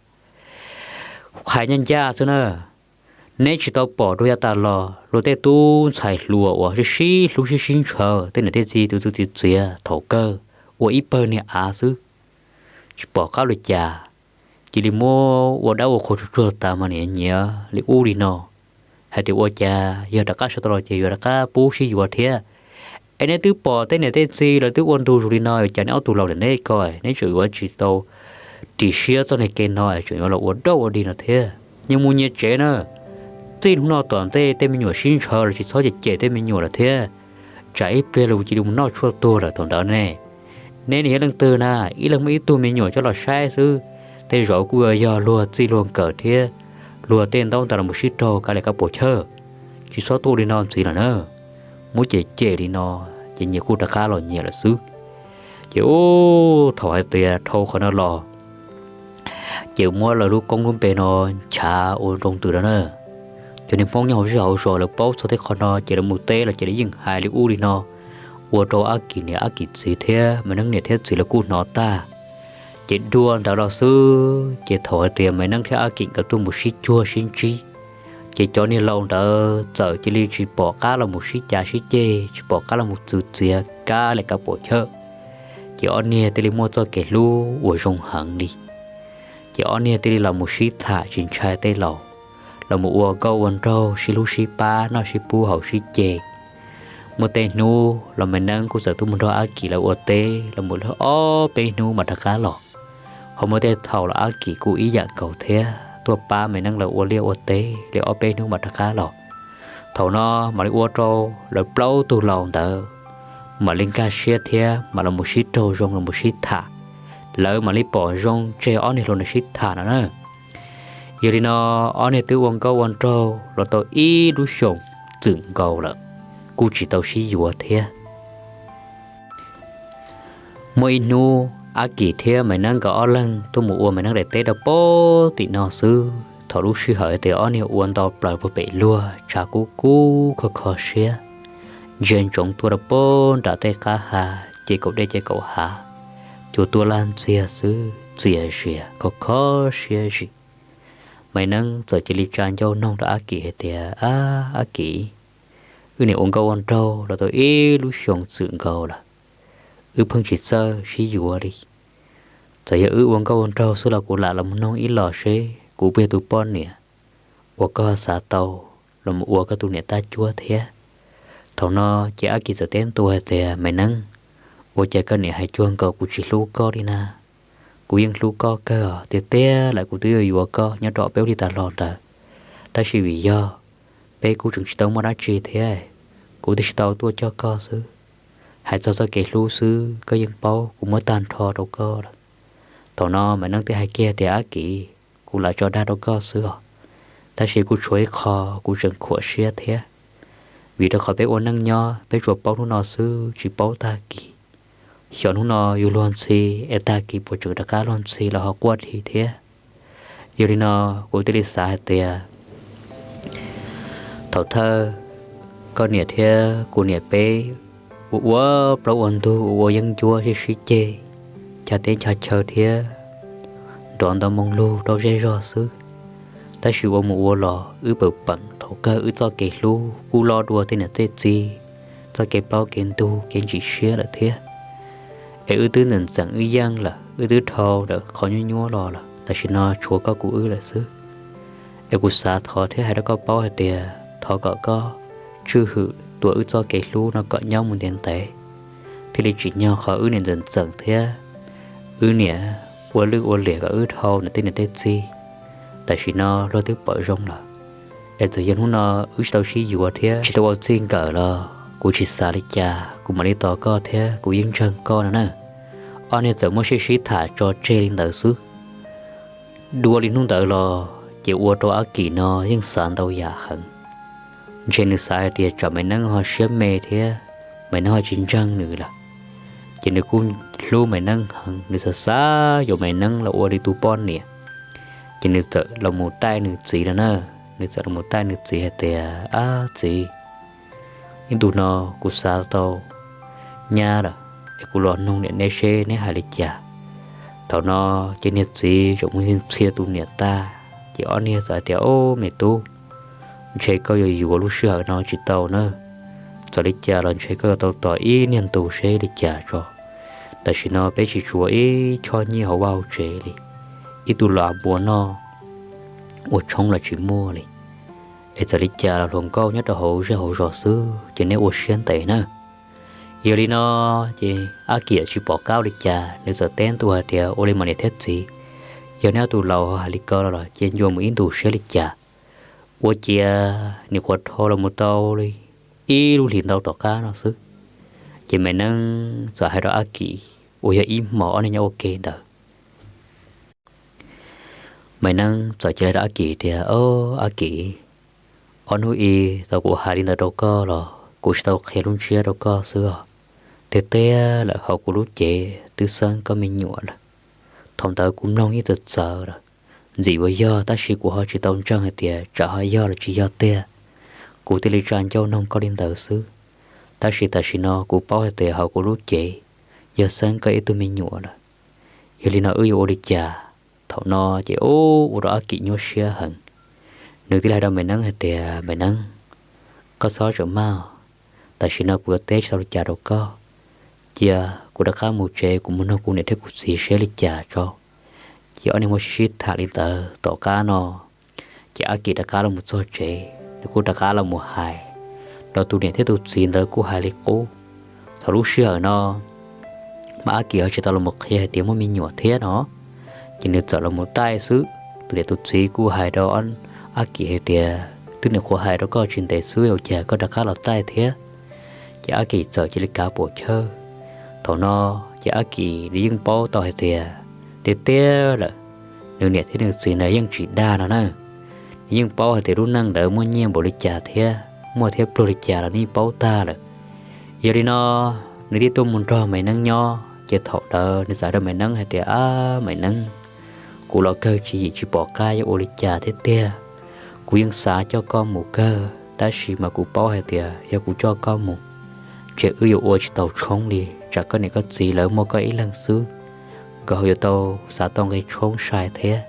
Qhais ncaj ncaj xwb na. Neb tsis tau pom dua yav tas los luag tej tub ntxhais hluas uas sib sib hlub sib sib ntshaw, tej niam tej txiv tus txwv txiv txiav thaum kawg ua ib pawg niag av xwb, tsis pom qab li cas, cia li muab ua dab ua qhua tsuag tsuag tas mas niam nyiav li ub li no, hais tias ua cas yog rov qab sawv tau los ces yuav rov qab pub sib yuav thiab. Es neb twb pom tej niam tej txiv lawv twb ua ntu zus li no, cas neb ob tug laus neb ko neb tseem yuav tsis tau ris siab txoj niag kev no, tseem yuav los ua dab ua dig no thiab. Nyias mus nyias tsev na, txij hnub no tom ntej tej me nyuam sib ntshaw los tsis txhob cem cem tej me nyuam lawm thiab, tsam ib pliag los cia li mus noj tshuaj tuag lawm thaum ntawd ne. Neb niag yog leej twg na, ib leeg muaj ib tug me nyuam coj los saib xwb, tej zaum kuj yuav yog luag txij luag nkawm thiab luag tej ntaub ntawv los mus sib raug kav liam kav puam chawj. Tsis txhob tuaj li no ntxiv lawm na. Muab cem cem li no ces nyias kuj rov qab los nyias lawm xwb. Ces ub, thaum hais tias dhau qhov no los ces muab lawv lub koob lub npe no nchav ua nroo ntws no na. Cov niag Hmoob nyob hauv zej hauv zos lawv paub txog tej qhov no ces lawv mus teb los ces lawv yeej hais li ub li no, ua rau Ab Kim niam Ab Kim txiv thiab Maiv Neeb niam thiab txiv lawv kuj hnov tag. Ces dua ntawd los xwb ces thaum hais tias Maiv Neeb thiab Ab Kim nkawd tuaj mus sib cuag sib ntsib, ces cov niag laus ntawd txawm cia li tsis pom qab los mus sib cav sib ceg, tsis pom qab los mus txwv txiav kav liam kav puam chawj. Ces ob niag thiaj li muaj txoj kev hlub uas zoo heev li. Ces ob niag thiaj li los mus sib tham tsis ntshai tej laus, los mus ua nkauj ua nraug sib hlub sib pab noj sib pub haus sib ce. Muaj tej hnub los Maiv Neeb kuj txawm tuaj mus nrog Ab Kim lawv ua teb los mus lawm ob peb hnub mam rov qab los. Ho muaj tej thaum los Ab Kim kuj ib yam nkaus thiab, tuaj pab Maiv Neeb lawv ua liaj ua teb li ob peb hnub mam rov qab los. Thaum no mam li ua rau lawv plaub tug laus ntawd mam li nkag siab thiab mam los mus sib raug zoo los mus sib tham. Lawv mam li pom zoo tseg ob niag hluas no sib tham no na. Yog li no, ob niag twb ua nkauj ua nraug los tau ib lub xyoos txwm nkaus lawm, kuj tsis tau sib yuav thiab. Muaj ib hnub Ab Kim thiab Maiv Neeb nkawd ob leeg tuaj mus ua Maiv Neeb daim teb rau pem tim no xwb. Thaum lub sij hawm tias ob niag ua nto plaws puag pem luag, tshav kub kub kho kho siab, ntsia ntsoov tuaj rau pem nram tej qab hav ces kaum dej ces kaum hav, cua tuaj laj ntxiag xwb, txias zias kho kho siab zim. Maiv Neeb txawm cia li tsa ncauj noog rau Ab Kim hais tias, Ab, Ab Kim, wb niam ua nkauj ua nraug los tau ib lub xyoos txwm nkaus lawm, wb pheej tsis txawj sib yuav li. Txawm yog wb ua nkauj ua nraug xwb los kuv lam los mus noog ib los seb kuv puas yog tus poj niam uas koj xav tau los mus ua koj tus niam tab cuab thiab. Thaum no ces Ab Kim txawm teb ntua hais tias, Maiv Neeb, ua cas koj niam hais cuag nkaus kuv tsis hlub koj li na? Kuv yeej hlub koj kawg os, tiag tiag lawm kuv twb yuav yuav koj nyob rau peb ua li tas los ntawd, tab sis vim yog peb kuj tseem tsis tau muaj dab tsi thiab, kuv thiaj tsis tau tuaj coj koj xwb. Hais txog txoj kev hlub xwb koj yeej paub kuv muab tag nrho rau koj lawm. Thaum no Maiv Neeb thiaj hais kiag tias, Ab Kim, kuv lam tso dag rau koj xwb os, tab sis kuj tshuav ib qho kuv tseem khuam siab thiab. Vim rau qhov peb ua neej nyob peb tsuas paub hnub no xwb tsis paub tag kis. Xyov hnub no yus luag ntxhi es tag kis puas tseem rov qab luag ntxhi los ho quaj dhi thiab. Yog li no kuv thiaj li xav hais tias thaum thawj koj niam thiab kuv niam peb ua ua plaub ua ntug ua ua yeeb ncuab sib sib ceg, ncha teb ncha chaw thiab nrov nto moo lug rau zej zog xwb. Tab sis ua mus ua los wb pawm peem thaum kawg wb txoj kev hlub kuj loj dua tej niam tej txiv txoj kev plaub kev ntug kev ntsim siab lawm thiab. Es wb twb ntxeem ntxeem wb yeej lawm, wb twb dhau ntawm qhov nyuaj nyuaj los lawm, tam sim no tshuav koj kuv wb lawm xwb. Es kuv xav thov thiab hais rau koj paub hais tias thov kom koj tswj hwm tuav wb txoj kev hlub no kom nyob mus ntev ntev, thiaj li tsim nyog qhov wb niam ntxeem ntxeem thiab wb niam ua lwj ua liam kom wb dhau niam tej niam tej txiv. Tam sim no luag twb pom zoo lawm, es txawm yog hnub no wb tsis tau sib yuav thiab tsis tau ua txij nkawm los kuv tsis xav li cas, kuv mam li tos koj thiab kuv yeej ntseeg koj no na. Ob niag txawm muab sib sib tham tso tseg li ntawd xwb. Dua li hnub ntawd los ces ua rau Ab Kim no yeej xav ntau yam heev. Ntshe nws xav hais tias tsam Maiv Neeb ho siab me thiab Maiv Neeb ho tsis ntseeg nws lawm, ces nws kuj hlub Maiv Neeb heev, nws xav xav yuav Maiv Neeb los ua li tus poj niam. Ces nws txawm los mus taij nws txiv no na, nws txawm los mus taij nws txiv hais tias, Ab txiv, ib ntu no kuv xav tau nyab lawm, es kuv los noog niam neb seb neb hais li cas. Thaum no ces niag txiv tseem mus ntxhi ntxhi tus niam tag, ces ob niag txawm hais tias, Au me tub, ntshe koj yuav yuav lub sij hawm no tsis tau na. Txawm li cas los ntshe koj yuav tau tos ib niag ntu seb li cas tso. Tam sim no peb tsis tshua ib choj nyiaj hauv vaj hauv tsev li, ib tug los npua noj ua tshoob los tsis muaj li. Es txawm li cas los hluas nkauj nyob rau hauv zej hauv zos xwb ces nej ua siab ntev na. Yog li no ces Ab Kim tsis pom qab ua li cas, nws txawm teb ntua hais tias, ua li mas niam thiab txiv, yog neb ob tug laus hais li ko los cia ncua mus ib ntus seb li cas. Ua ciav nim qhuav dhau los mus tau li ib lub hlis ntau tom qab no xwb, ces Maiv Neeb txawm hais rau Ab Kim uas yog ib hmos ob neeg nyob ua ke ntawd. Maiv Neeb txawm cia li rau Ab Kim tias, Ob Kim, ob hnub ib tau kuv hais li ntawd rau koj los kuv tsis tau qhia lub ntsiab rau koj xwb os. Tiag tiag lawm hauv kuv lub cev twb xeeb koj me nyuam lawm. Thaum ntawd kuv mloog yeej txawv txawv lawm, ntxim uas yog tab sis kuv ho tsis tau ntseeg hais tias tsam ho yog los tsis yog tiag. Kuv thiaj li tsa ncauj noog koj li ntawd xwb. Tab sis tam sim no kuv paub hais tias hauv kuv lub cev yog xeeb koj ib tug me nyuam lawm. Yog li no wb yuav ua li cas? Thaum no ces ua rau Ab Kim nyuaj siab heev. Nws thiaj li hais rau Maiv Neeb hais tias, Maiv Neeb, koj txhob tsaum maj, tam sim no kuv yuav teb tsis tau li cas rau koj. Cia kuv rov qab mus tsev kuv mus nug kuv niam thiab kuv txiv seb li cas tso. Ces ob niag muaj sib sib tham li ntawd tom qab no, ces Ab Kim rov qab los mus txog tsev, nws kuj rov qab los mus hais rau tus niam thiab tus txiv ntawd kuj hais li qub. Thaum lub sij hawm no mas Ab Kim ho tsis tau los mus qhia hais tias muaj me nyuam thiab no, ces nws txawm los mus taij xwb. Tus niam tus txiv kuj hais rau Ab Kim hais tias, twb nim qhuav hais rau koj tsis ntev xwb ua cas koj rov qab los taij thiab? Ces Ab Kim txawm cia li kav pam chawj. Thaum no ces Ab Kim nws yeej paub tau hais tias tiag tiag lawm, nws niam thiab nws txiv ntawd yeej tsis dag no na. Nws yeej paub hais tias lub neej ntawd muaj nyiaj npaum li cas thiab muaj thiab pluag li cas los nws yeej paub tag lawm. Yog li no nws thiaj tuaj mus nrog Maiv Neeb nyob, ces thaum ntawd nws txawm hais rau Maiv Neeb hais tias, Ab Maiv Neeb, kuv los kawg tswv yim tsis pom qab yuav ua li cas thiab tiag. Kuv yeej xav coj koj mus kawg tab sis mas kuv paub hais tias yog kuv coj koj mus, ces wb yuav ua tsis tau tshoob li, tsam koj niam koj txiv lawv muaj koj ib leeg xwb, nkawd ho yuav tau xav tau nqi tshoob sai thiab,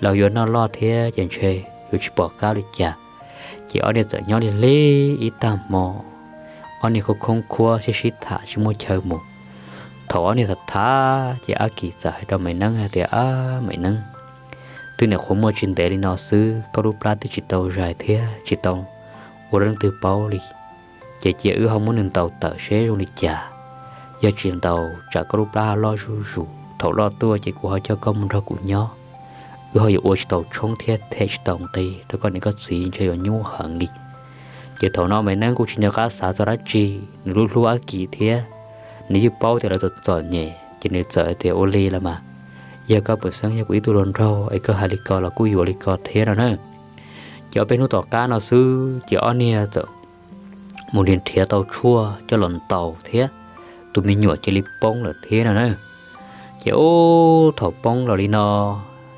los yuav noj loj thiab ces ntshe yuav tsis pom qab li cas. Ces ob niag txawm nyob li li ib tag hmo, ob niag khoob khoob khuab sib sib tham tsis muaj chaw mus. Thaum ob niag tham tham ces Ab Kim txawm hais rau Maiv Neeb hais tias, Ab Maiv Neeb, twb nim qhuav muaj tsis ntev li no xwb koj lub plab twb tsis tau zais thiab tsis tau ua rau leej twg paub li. Ces cia wb ho muab nws ntaus tawm seb zoo li cas. Yog tsis ntaus tsam koj lub plab ho loj zuj zus, thaum loj tuaj ces kuv ho coj koj mus nrog kuv nyob, wb ho yuav ua tsis tau tshoob thiab them tsis tau nqi rau koj niam koj txiv ntshe yuav nyuaj heev li. Ces thaum no Maiv Neeb kuj tsis nco qab xav txog dab tsi, nws hlub hlub Ab Kim thiab, nws yeej paub tias lawv txom txom nyem ces nws txawm hais tias, ua li los mas, yog koj pom xeeb yog kuv ib tug hluas nraug es koj hais li ko los kuj yuav li ko thiab no na. Ces ob peb hnub tom qab no xwb ces ob niag txawm mus nrhiav nrhiav tau tshuaj coj los ntaus thiab, tus me nyuam cia li poob lawm thiab no na. Ces ub thaum poob los li no,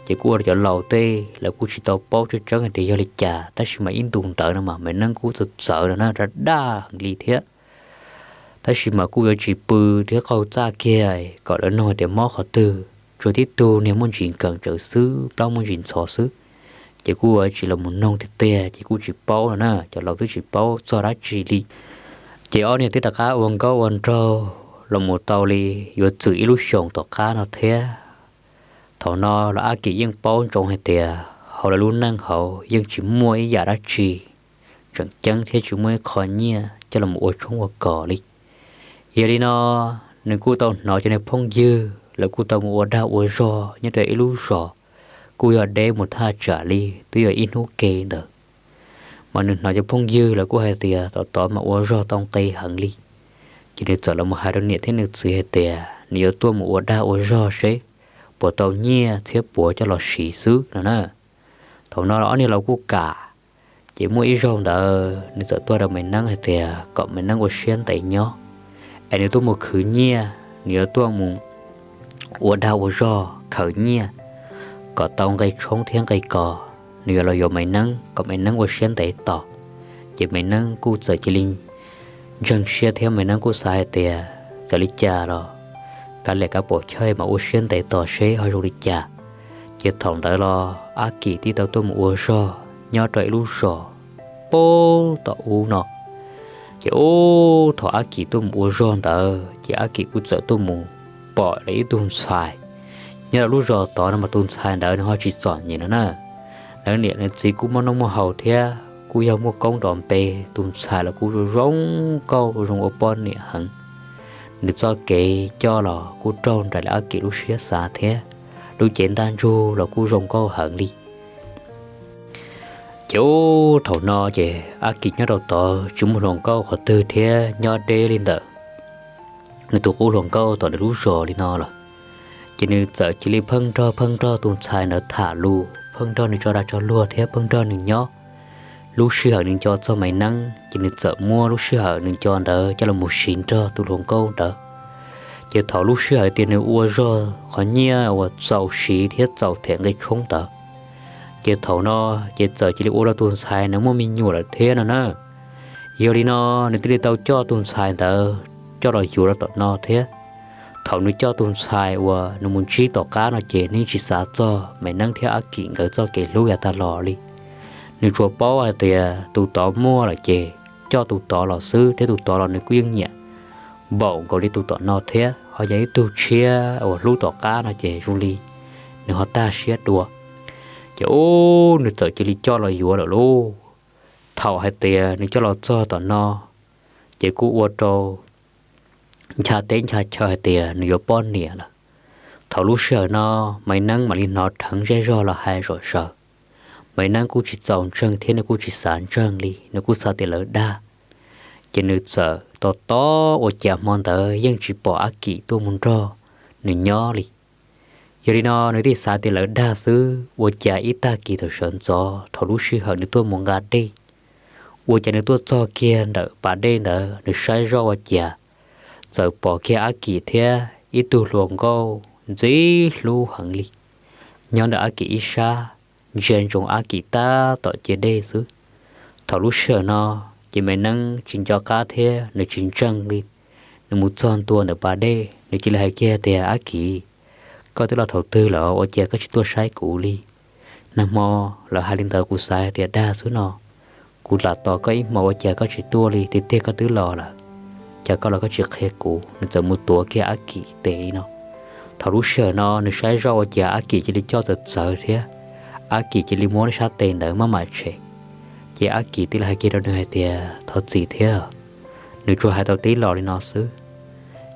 ces kuj ua rau cov laus tej lawv kuj tsis tau paub tseeb tseeb hais tias yog li cas tab sis mas ib ntus ntawd no mas Maiv Neeb kuj txawv txawv no na, rag daj heev li thiab. Tab sis mas kuj yuav tsis pw thiab qaug txaj kiag kom lawv nug hais tias mob qhov twg, tsuas tib tug niag muaj ntsis nkees tsawv xwb, plaub muaj ntsis ntxhov xwb. Ces kuj yuav tsis los mus noog tiag tiag ces kuj tsis paub no na, cov laus twb tsis paub txog dab tsi li. Ces ob niag twb rov qab ua nkauj ua nraug los mus tau li yuav txwm ib lub xyoos tom qab no thiab. Thaum no los Ab Kim yeej paub ntsoov hais tias hauv lawv lub neej hauv yeej tsis muaj ib yam dab tsi tseem ceeb thiab tsis muaj ib qho nyiaj coj los ua tshoob ua kos li. Yog li no, nws kuj tau hnov cov niag phooj ywg lawv kuj tau mus ua dag ua zog nyob rau ib lub zos, kuj yog deb mus thaj tsam li twb yog ib hnub ke ntawd. Mas nws hnov cov phooj ywg lawv kuj hais tias tom tod mas ua zog tau nqi heev li. Ces nws txawm los mus hais rau niam thiab nws txiv hais tias nws yuav tuaj mus ua dag ua zog seb puas tau nyiaj txhiab puav coj los siv xwb no na. Thaum no ob niag laus kuj kam. Ces muaj ib zaug ntawd nws txawm tuaj rau Maiv Neeb hais tias kom Maiv Neeb ua siab ntev nyob, es nws tuaj mus khwv nyiaj, nws yuav tuaj mus ua dag ua zog khaws nyiaj kom tau nqi tshoob thiab nqi kos, nws yuav los yuav Maiv Neeb kom Maiv Neeb ua siab ntev tos. Ces Maiv Neeb kuj txawm cia li ntseeg siab thiab Maiv Neeb kuj xav hais tias txawm li cas los kav liam kav pam chawj mas ua siab ntev tos seb ho zoo li cas. Ces thaum ntawd los Ab Kim twb tau tuaj mus ua zog nyob rau ib lub zos puag tom ub no. Ces ub thaum Ab Kim tuaj mus ua zog ntawd ces Ab Kim kuj txawm tuaj mus pom lawv ib tug ntxhais nyob rau lub zos tod no mas tus ntxhais ntawd nws ho tsis txom nyem no na. Lawv niam lawv txiv kuj muaj noj muaj haus thiab kuj yog muaj koob nrov npe, tus ntxhais los kuj zoo zoo nkauj zoo ua poj niam heev. Nws txoj kev coj los kuj raug nraim li Ab Kim lub siab xav thiab, lub cev ntaj ntsug los kuj zoo nkauj heev li. Ces ub thaum no ces Ab Kim nyob rau tod tsis muaj hluas nkauj qhov twg thiab nyob deb li ntawm nws tus qub hluas nkauj tom nws lub zos li no lawm. Ces nws txawm cia li pheej nrog pheej nrog tus ntxhais ntawd tham lus, pheej nrog nws tso dag tso luag thiab pheej nrog nws nyob. Lub sij hawm nws nco txog Maiv Neeb ces nws txawm muab lub sij hawm nws nco ntawd coj los mus siv nrog tus hluas nkauj ntawd. Ces thaum lub sij hawm tias nws ua zog qhov nyiaj uas txaus siv thiab txaus them nqi tshoob ntawd, ces thaum no ces txawm cia li ua rau tus ntxhais nws muaj me nyuam lawm thiab no na. Yog li no nws thiaj li tau coj tus ntxhais ntawd coj los yuav rau tom no thiab. Thaum nws coj tus ntxhais uas nws mus ntsib tom qab no ces nws tsis xav txog Maiv Neeb thiab Ab Kim nkawd txoj kev hlub yav tag los li. Nws tsuas paub hais tias tus tod muaj lawm ces coj tus tod los xwb thiab tus tod los nws kuj yeej nyiam npaum nkaus li tus tom no thiab, ho yog ib tug tshiab uas hlub tom qab no ces zoo li nws ho tag siab dua. Ces ub nws txawm cia li coj los yuav lawm lauj. Thaum hais tias nws coj los txog tom no ces kuj ua rau ncha teb ncha chaw hais tias nws yuav poj niam lawm. Thaum lub sij hawm no Maiv Neeb mam li hnov dheev zej zog los hais zom zaws. Maiv Neeb kuj tsis txaus ntseeg thiab nws kuj tsis xav ntseeg li, nws kuj xav tias lawv dag. Ces nws txawm tos tos ua cas hmo ntawd yeej tsis pom Ab Kim tuaj mus nrog nws nyob li. Yog li no nws thiaj xav tias lawv dag xwb, ua cas ib tag kis thaum sawv ntxov thaum lub sij hawm nws tuaj mus nqa dej, ua cas nws tuaj txog kiag ntawm pas dej ntawd nws saib zoj ua cas txawm pom kiag Ab Kim thiab ib tug hluas nkauj ntxim hlub heev li nyob ntawm Ab Kim ib sab, ntsia ntsoov Ab Kim tab tom cia dej xwb. Thaum lub sij hawm no ces Maiv Neeb tsis nco qab thiab nws tsis ntseeg li. Nws mus txog ntua ntawm pas dej nws cia li hais kiag tias, Ab Kim, koj twb los thaum twg lawm ua cas koj tsis tuaj saib kuv li? Nag hmo lawv hais li ntawd kuv xav tias dag xwb no, kuv lam tos koj ib hmos ua cas koj tsis tuaj li, tiag tiag koj twb los lawm, cas koj los koj tsis qhia kuv? Nws txawm mus tuav kiag Ab Kim tes li no. Thaum lub sij hawm no nws saib zoj ua cas Ab Kim cia li coj txawv txawv thiab, Ab Kim cia li muab sab tes ntawd maj mam tshem. Ces Ab Kim thiaj li hais kiag rau nws hais tias, Thov txim thiab. Nws tsuas hais tau tib los li no xwb.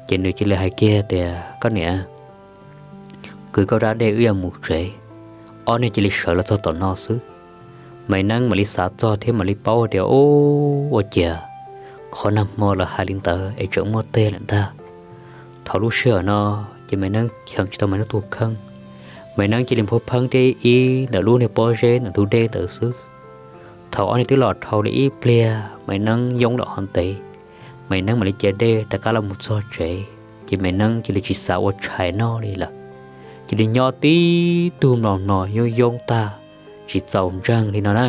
Ces nws cia li hais kiag tias, Koj niam, kwv koj rab dej wb yuav mus tsev. Ob niag cia li sawv los txog tom no xwb. Maiv Neeb mam li xav txog thiab mam li paub tias, Ub, ua cas qhov nag hmo lawv hais li ntawd es tseem muaj tej lawm ntag. Thaum lub sij hawm no ces Maiv Neeb cheem tsis tau Maiv Neeb tus kheej. Maiv Neeb cia li nphuab pheeb deb ib ntawm lub niag pob zeb ntawm ntug dej ntawd xwb. Thaum ob niag twb los dhau li ib pliag Maiv Neeb yoob lawm hov ntev, Maiv Neeb mam li cia dej rov qab los mus txog tsev, ces Maiv Neeb cia li tsis xav ua tshais noj li lawm. Cia li nyob tib tug mlos mlos yoob yoob tag, tsis txaus ntseeg li no na.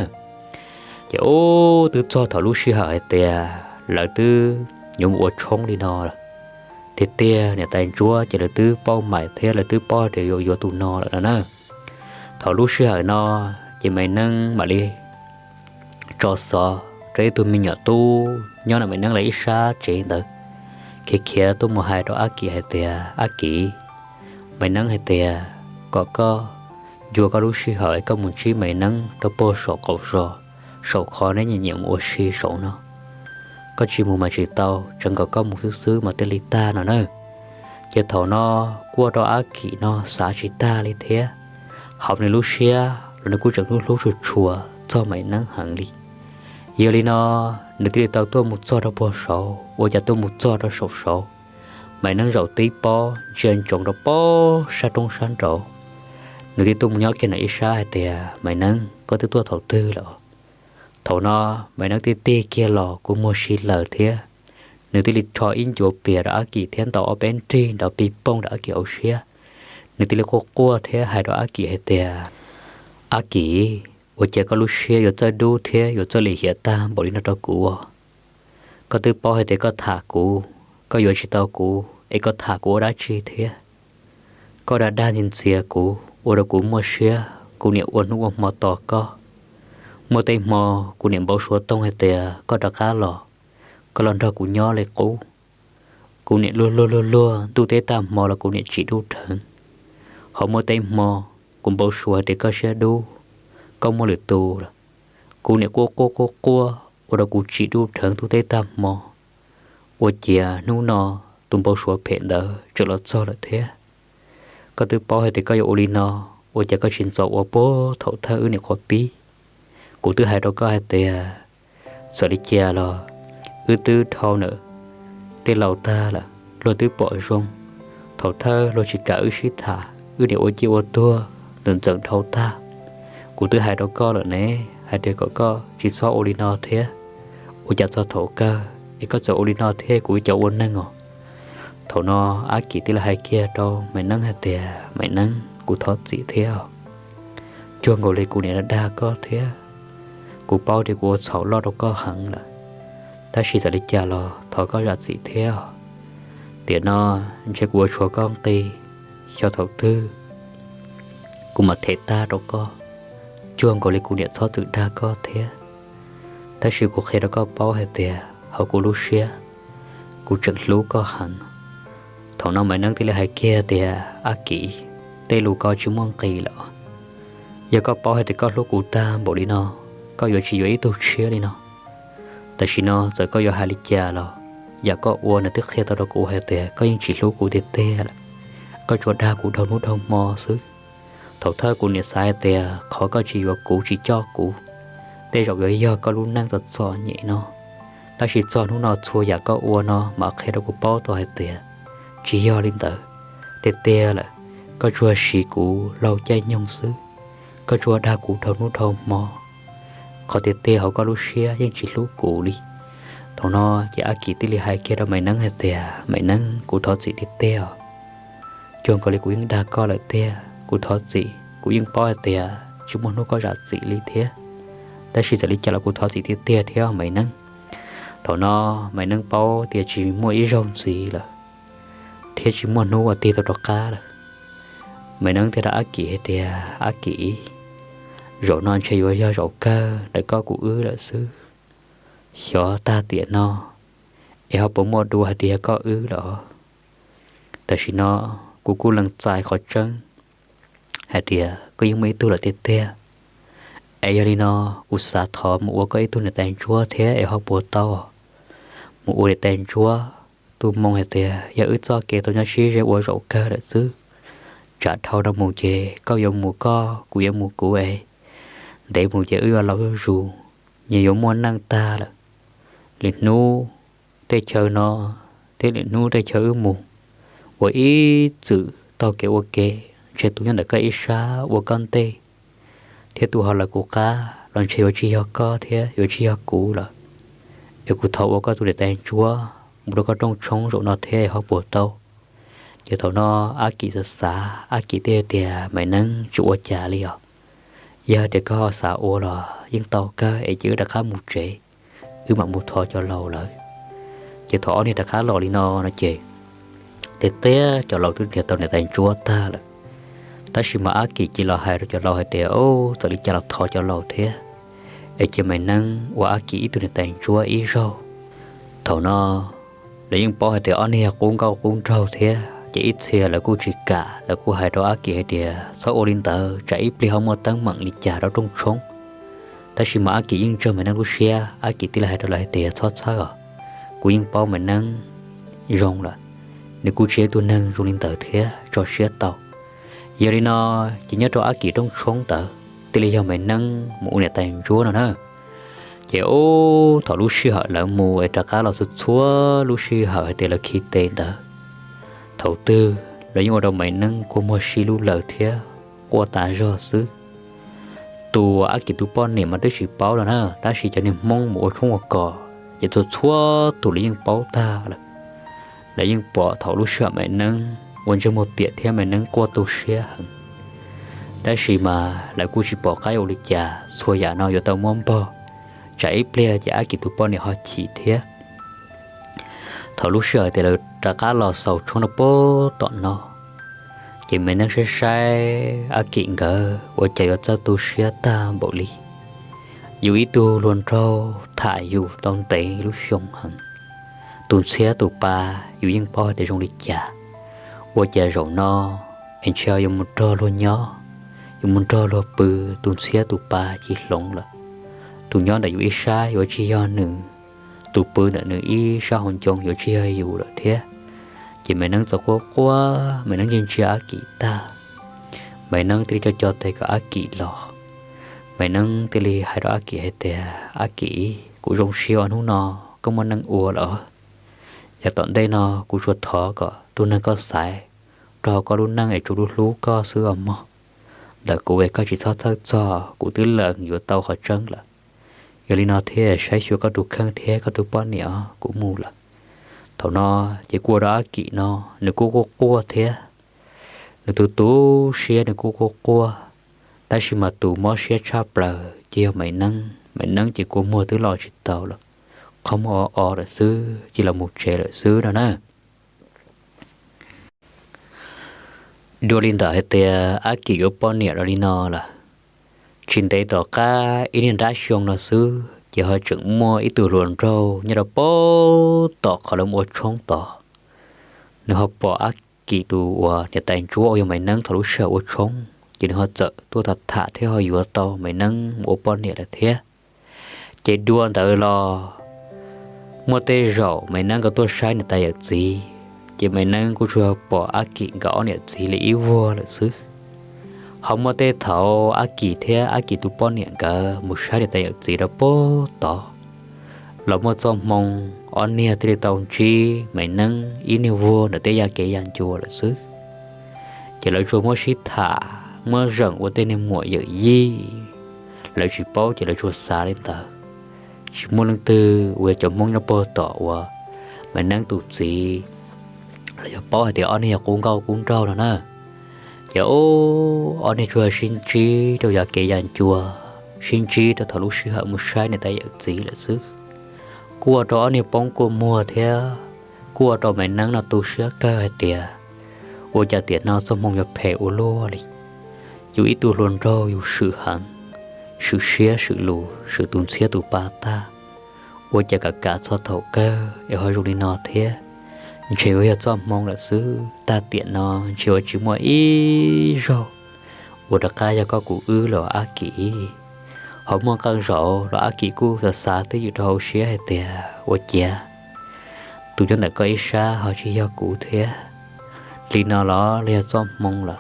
Ces ub twb txog thaum lub sij hawm hais tias lawv twb yuav mus ua tshoob li no lawm. Tiag tiag niam tais ntsuab ces lawv twb pauj mais thiab lawv twb paub tias yuav yuav tus no lawm no na. Thaum lub sij hawm no ces Maiv Neeb mam li tso xov rau ib tug me nyuam tub nyob ntawm Maiv Neeb lawv ib sab tsev ntawd, khiav khiav tuaj mus hais rau Ab Kim hais tias, Ab Kim, Maiv Neeb hais tias kom koj ncua koj lub sij hawm es koj mus ntsib Maiv Neeb rau puag saum qaum zos, saum qhov neb nyiam nyiam mus ua si saum no. Koj tsis mus mas tsis tau, tseev kom koj mus xwb xwb mas thiaj li tag no na. Ces thaum no kuj ua rau Ab Kim no xav tsis tag li thiab, hauv nws lub siab los nws kuj tseem hlub hlub tshua tshua txog Maiv Neeb heev li. Yog li no nws thiaj li tau tuaj mus txog rau puag saud, ua cas tuaj mus txog rau saum saud, Maiv Neeb zaum tib pob ntsia ntsoov rau puag sab roob sab nraud. Nws thiaj tuaj mus nyob kiag ntawm ib sab hais tias, Maiv Neeb, koj twb tuaj thaum twg lawm? Thaum no Maiv Neeb thiaj tig kiag los kua muag si lawm thiab, nws thiaj li rho ib ncuav pias rau Ab Kim thiab ntaus ob peb nrig nrov pig poog rau Ab Kim hauv siab. Nws thiaj li quaj quaj thiab hais rau Ab Kim hais tias, Ab Kim, ua cas koj lub siab yuav txawj dub thiab yuav txawj lim hiam tag npaum li no rau kuv? Koj twb paub hais tias koj tham kuv, koj yuav tsis tau kuv es koj tham kuv ua dab tsi thiab? Koj dag dag ntxias ntxias kuv ua rau kuv muaj siab, kuv niam ua hnub ua hmo tos koj. Muaj tej hmo kuv niam npau suav toog hais tias koj rov qab los, koj los nrog kuv nyob li qub. Kuv niam luag luag luag luag ntuj teb tag hmo los kuv niam tsim dub dheev. Ho muaj tej hmo kuv npau suav hais tias koj siab dub, koj muaj lwm tus lawm, kuv niam quaj quaj quaj quaj ua rau kuv tsim dub dheev ntuj teb tag hmo. Ua ciav hnub no tus npau suav phem ntawd tseem los txog lawm thiab. Koj twb paub hais tias koj yuav ua li no, ua cas koj tsis ntxov ua puag thaum thawj wb niam qhuav pib? Kuv twb hais rau koj hais tias txawm li cas los wb twb dhau ntawm tej laus tag lawm, luag twb pom zoo. Thaum thawj luag tsis kam wb sib tham, wb niam ua ciaj ua tuag ntxeem ntxeem dhau tag. Kuv twb hais rau koj lawm ne, hais tias kom koj tsis txhob ua li no thiab. Ua cas txog thaum kawg es koj txawm ua li no thiab kuv ib co ua neeg os? Thaum no Ab Kim thiaj li hais kiag rau Maiv Neeb hais tias, Maiv Neeb, kuv thov txim thiab. Cuag nkaus li kuv niam dag koj thiab. Kuv paub tias kuv ua txhaum loj rau koj heev lawm, tab sis txawm li cas los thov koj zam txim thiab. Tiam no ntshe kuv yuav tshuav koj nqi, xyov thaum twg kuv mam them tag rau koj. Cuag nkaus li kuv niam txhob txwm dag koj thiab, tab sis kuv qhia rau koj paub hais tias hauv kuv lub siab kuv tseem hlub koj heev. Thaum no Maiv Neeb thiaj li hais kiag tias, Ab Kim, tej lus ko tsis muaj nqis lawm. Yog koj paub hais tias koj hlub kuv tag npaum li no, koj yuav tsis yuav ib tug tshiab li no. Tam sim no txawm koj yuav hais li cas los yam koj ua nws twb qhia tau rau kuv hais tias koj yeej tsis hlub kuv tiag tiag lawm. Koj tsuas dag kuv dhau hnub dhau hmo xwb. Thaum thawj kuv niam xav hais tias qhov koj tsis yuav kuv tsis coj kuv, tej zaum yuav yog koj lub neej txom txom nyem no, tab sis txog hnub no txhua yam koj ua no mas qhia rau kuv paub tau hais tias tsis yog li ntawd. Tiag tiag lawm, koj tsuas siv kuv laug caij nyoog xwb, koj tsuas dag kuv dhau hnub dhau hmo. Qhov tiag tiag hauv koj lub siab yeej tsis hlub kuv li. Thaum no ces Ab Kim thiaj li hais kiag rau Maiv Neeb hais tias, Maiv Neeb, kuv thov txim tiag tiag. Cuag nkaus li kuv yeej dag koj lawm tiag, kuv thov txim. Kuv yeej paub hais tias tsis muaj hnub koj zam txim li thiab, tab sis txawm li cas los kuv thov txim tiag tiag thiab Maiv Neeb. Thaum no Maiv Neeb paub tias tsis muaj ib zaug ntxiv lawm, thiab tsis muaj hnub uas tig tau rov qab lawm. Maiv Neeb thiaj rau Ab Kim hais tias, Ab Kim, zaum no ntshe yuav yog zaum kawg ntawm koj kuv wb lawm xwb. Xyov tag tiam no es ho puas muaj dua hais tias yog koj wb lawm. Tam sim no kuv kuj lees txais qhov tseeb hais tias koj yeej muaj ib tug lawm tiag tiag. Es yog li no kuv xav thov mus ua koj ib tug niam tais ntsuab thiab es ho puas tau? Mus ua niam tais ntsuab, tus moo hais tias yog wb txoj kev tau nyob sib ze ua zaum kawg lawm xwb. Tsam dhau no mus ces koj yuav mus koj, kuv yuav mus kuv es ntev mus ces wb yuav laus zuj zus, nyias yuav muaj neej tag lawm. Lwm hnub tej chaw no thiab lwm hnub tej chaw wb mus, ua ib txwm taug kev ua ke, ntshe tus nyob ntawm koj ib sab ua koj ntej thiab tus ho lawv kuv qab los ntshe yuav tsis yog koj thiab yuav tsis yog kuv lawm. Es kuv thov ua koj tus niam tais ntsuab mus rau koj rooj tshoob zaum no thiab ho puas tau? Ces thaum no Ab Kim xav xav, Ab Kim thiaj tias, Maiv Neeb, tsis ua cas li os. Yog tias koj ho xav ua los yeej tau kawg, es ces wb rov qab mus tsev, wb mam mus thov cov laus lawv. Ces thaum ob niag rov qab los li no no ces, tiag tiag cov laus twb nrhiav tau niam tais ntsuab tag lawm. Tab sis mas Ab Kim cia li los hais rau cov laus hais tias, Txawm li cas los thov cov laus thiab, es cia Maiv Neeb ua Ab Kim ib tug niam tais ntsuab ib zaug. Thaum no lawv yeej paub hais tias ob niag qub nkauj qub nraug thiab, ces ib txhia lawv kuj tsis kam, lawv kuj hais rau Ab Kim hais tias, Txhob ua li ntawd, tsam ib pliag ho muaj teeb meem li cas rau rooj tshoob. Tab sis mas Ab Kim yeej ntseeg Maiv Neeb lub siab, Ab Kim thiaj li hais rau lawv hais tias, Txhob txhawj os, kuv yeej paub Maiv Neeb zoo lawm, nws kuj tsis yog ib tug neeg zoo li ntawd thiab, tso siab tau. Yog li no ces nyob rau Ab Kim rooj tshoob ntawd thiaj li yog Maiv Neeb mus ua niam tais ntsuab no na. Ces ub, thaum lub sij hawm lawv mus es rov qab los txhua txhua lub sij hawm hais tias lawv khi tes ntawd, thaum twg los yeej ua rau Maiv Neeb kua muag si lub lawm thiab quaj tas zog xwb. Tus Ab Kim tus poj niam mas twb tsis paub no na, tab sis cov niag Hmoob mus ua tshoob ua kos ces txhua txhua tus lawv yeej paub tag lawm. Lawv yeej pom thaum lub sij hawm Maiv Neeb ua ntsej muag piam thiab Maiv Neeb quaj tu siab heev. Tab sis mas lawv kuj tsis pom qab ua li cas, txhua yam no yuav tau muab npog, tsam ib pliag ces Ab Kim tus poj niam ho chim thiab. Thaum lub sij hawm tias lawv rov qab los xaus tshoob rau puag tom no, ces Maiv Neeb saib saib Ab Kim nkawd ua cas yuav txawj tu siab tag npaum li. Yus ib tug hluas nraug tham yus tau ntev lub xyoo heev, tus ntxhiab tus pa yus yeej paub hais tias zoo li cas. Ua cas zaum no es ntshe yuav mus nrog luag nyob, yuav mus nrog luag pw, tus ntxhiab tus pa cia li hloov lawm. Tus nyob ntawm yus ib sab yuav tsis yog nws, tus pw ntawm nws ib sab hauv ncoo yuav tsis yog yus lawm thiab. Ces Maiv Neeb txawm quaj quaj, Maiv Neeb ntsia ntsia Ab Kim tag, Maiv Neeb thiaj li co co tes kom Ab Kim los. Maiv Neeb thiaj li hais rau Ab Kim hais tias, Ab Kim, kuv zoo siab ua hnub no koj muaj neej ua lawm. Yog tom ntej no kuv tsuas thov kom tus neeg koj xaiv rau hauv koj lub neej es tsuas hlub hlub koj xwb os mog. Ntawm kuv es koj tsis txhob txhawj txog, kuv twb lees yuav tau qhov tseeb lawm. Yog li no thiaj saib xyuas koj tus kheej thiab koj tus poj niam os, kuv mus lawm. Thaum no ces kuj ua rau Ab Kim no nws kuj quaj quaj thiab. Nws tu tu siab, nws kuj quaj quaj, tab sis mas tus mob siab tshaj plaws ces yog Maiv Neeb. Maiv Neeb ces kua muag twb los tsis tau lawm, qhov muag o o lawm xwb, cia li mus tsev lawm xwb no na. Dua li ntawm hais tias Ab Kim yuav poj niam los li no lawm, tsis ntev tom qab ib niag nrab xyoo no xwb ces ho tseem muaj ib tug hluas nraug nyob rau pem tom qhov lawv mus ua tshoob tod. Nws ho pom Ab Kim tus uas niam tais ntsuab uas yog Maiv Neeb thaum lub sij hawm ua tshoob, ces nws ho txawm tuaj tham tham thiab ho yuav tau Maiv Neeb mus ua poj niam lawm thiab. Ces dua ntawd los muaj tej zaum Maiv Neeb nkawd tuaj saib niam tais yawm txiv, ces Maiv Neeb kuj tsuas pom Ab Kim nkawd ob niam txiv li ib vuag lawm xwb. Ho muaj tej thaum Ab Kim thiab Ab Kim tus poj niam nkawd mus saib niam tais yawm txiv rau pem tod, los muaj txoj hmoo ob niag thiaj li tau ntsib Maiv Neeb ib niag vuag ntawm tej yaj kev yaj ncua lawm xwb. Ces lawv tsuas muab sib tham, muab zeem ua tej niag muam yawm yij. Lawv tsis paub ces lawv tsuas xav li ntawd. Tsis muaj leej twg uas yog cov Hmoob nyob pem tom uas Maiv Neeb tus txiv los yog paub hais tias ob niag yog qub nkauj qub nraug no na. Ces ob niag tsuas sib ntsib rau yaj kev yaj ncua, sib ntsib rau thaum lub sij hawm mus saib niam tais yawm txiv lawm xwb. Kuj ua rau ob niag poob kua muag thiab kuj ua rau Maiv Neeb no tu siab kawg hais tias, ua cas tiam no txoj hmoo yuav phem ua luaj li. Yus ib tug hluas nraug yus swm heev, swm siab swm lus swm tus ntxhiab tus pa tag, ua cas kam kam txog thaum kawg es ho zoo li no thiab. Ntshe yuav yog txoj hmoo lawm xwb, tag tiam no ntshe yuav tsis muaj ib zaug uas rov qab yog koj kuv wb los Ab Kim. Ho muaj qee zaum los Ab Kim kuj xav xav twj ywm rau hauv siab hais tias ua ciav tus nyob ntawm koj ib sab ho tsis yog kuv thiab. Li no los los yog txoj hmoo lawm,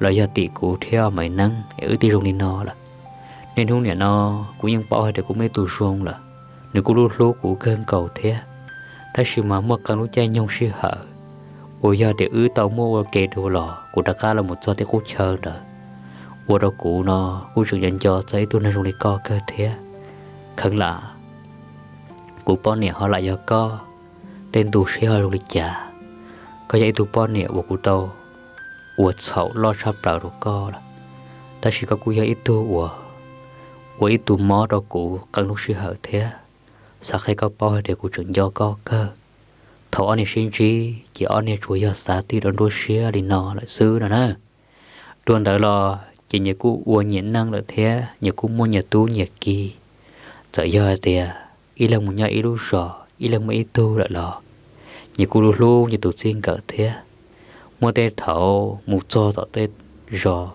los yog tim kuv thiab Maiv Neeb es wb thiaj zoo li no lawm. Niaj hnub nim no kuv yeej paub hais tias kuv muaj ib tug zoo lawm, nws kuj hlub hlub kuv kawg nkaus thiab. Tab sis mas muaj qee lub caij nyoog sij hawm uas yog tias wb tau muaj ua ke dua los kuv rov qab los mus txog tej qub chaw ntawd, ua rau kuv no kuj tseem yuav nco txog ib tug neeg zoo li koj kawg thiab. Kheev lam kuv poj niam ho lam yog koj, tej ntu seb ho zoo li cas. Koj yog ib tug poj niam uas kuv tau ua txhaum loj tshaj plaws rau koj lawm, tab sis koj kuj yog ib tug uas ua ib tug mob rau kuv qee lub sij hawm thiab. Xav qhia koj paub hais tias kuv tseem nco koj kawg. Thaum ob niag sib ntsib ces ob niag tsuas yog xav tij rau nruab siab li no lawm xwb no na. Dua ntawd los ces nyias kuj ua nyias neej lawm thiab, nyias kuj muaj nyias tub nyias ki. Txawm yog hais tias ib leeg mus nyob ib lub zos, ib leeg muaj ib tug lawm los nyias kuj hlub hlub nyias tus txij nkawm thiab. Muaj tej thaum mus txog tom tej zos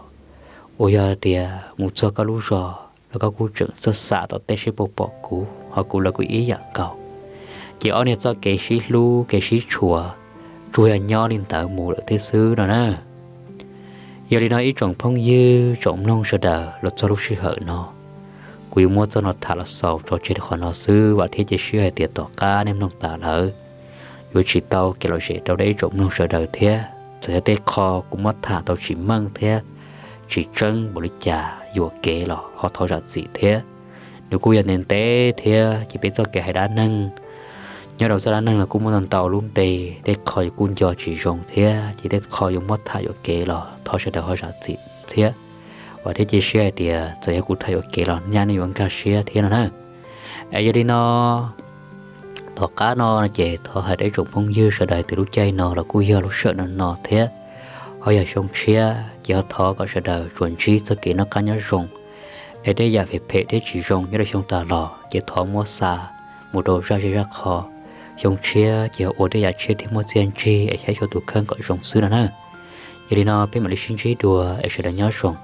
uas yog hais tias mus txog koj lub zos los koj kuj tseem txawj xam tom tej seb puas pom kuv, ho kuv los kuj ib yam nkaus. Ces ob niag txoj kev sib hlub kev sib tshua tsuas yog nyob li ntawd mus lawm thiab xwb no na. Yog li no ib tsoom phooj ywg tsoom mloog sawv daws, los txog lub sij hawm no kuv yuav muab txoj no tham los xaus tso tseg rau qhov no xwb, vam thiab cia siab hais tias tom qab nej mloog tas lawm yuav tsis tau kev lom zem rau nej ib tsoom mloog sawv daws thiab. Txawm yog tej qho kuv muab tham tau tsis meej thiab tsis tseeb npaum li cas yuam kev los ho thov zam txim thiab. Nws kuj yog ntev ntev thiab ces peb txoj kev hais dab neeg nyob rau txoj dab neeg los kuj muaj ntau ntau lub npe, tej qho yuav kuj nco tsis zoo thiab ces tej qho yuav muab tham yuam kev los thov sawv daws ho zam txim thiab. Vam thiab cia siab hais tias txawm yog kuv tham yuam kev los nyaj nej yuav nkag siab thiab no na. Es yog li no, tom qab no ces thov hais rau ib tsoom phooj ywg sawv daws tias lub caij no los kuj yog lub sij hawm no no thiab, ho yog xyoo tshiab ces ho thov kom sawv daws tsuas ntsib txoj kev noj qab nyob zoo, es tej yam phem phem thiab tsis zoo nyob rau xyoo tas los ces thov muab xa mus rau zaj zej zaj qho. Xyoo tshiab ces ua tej yam tshiab thiab muaj txiaj ntsig es saib xyuas tus kheej kom zoo xwb no na. Yog li no peb mam li sib ntsib dua es sawv daws nyob zoo.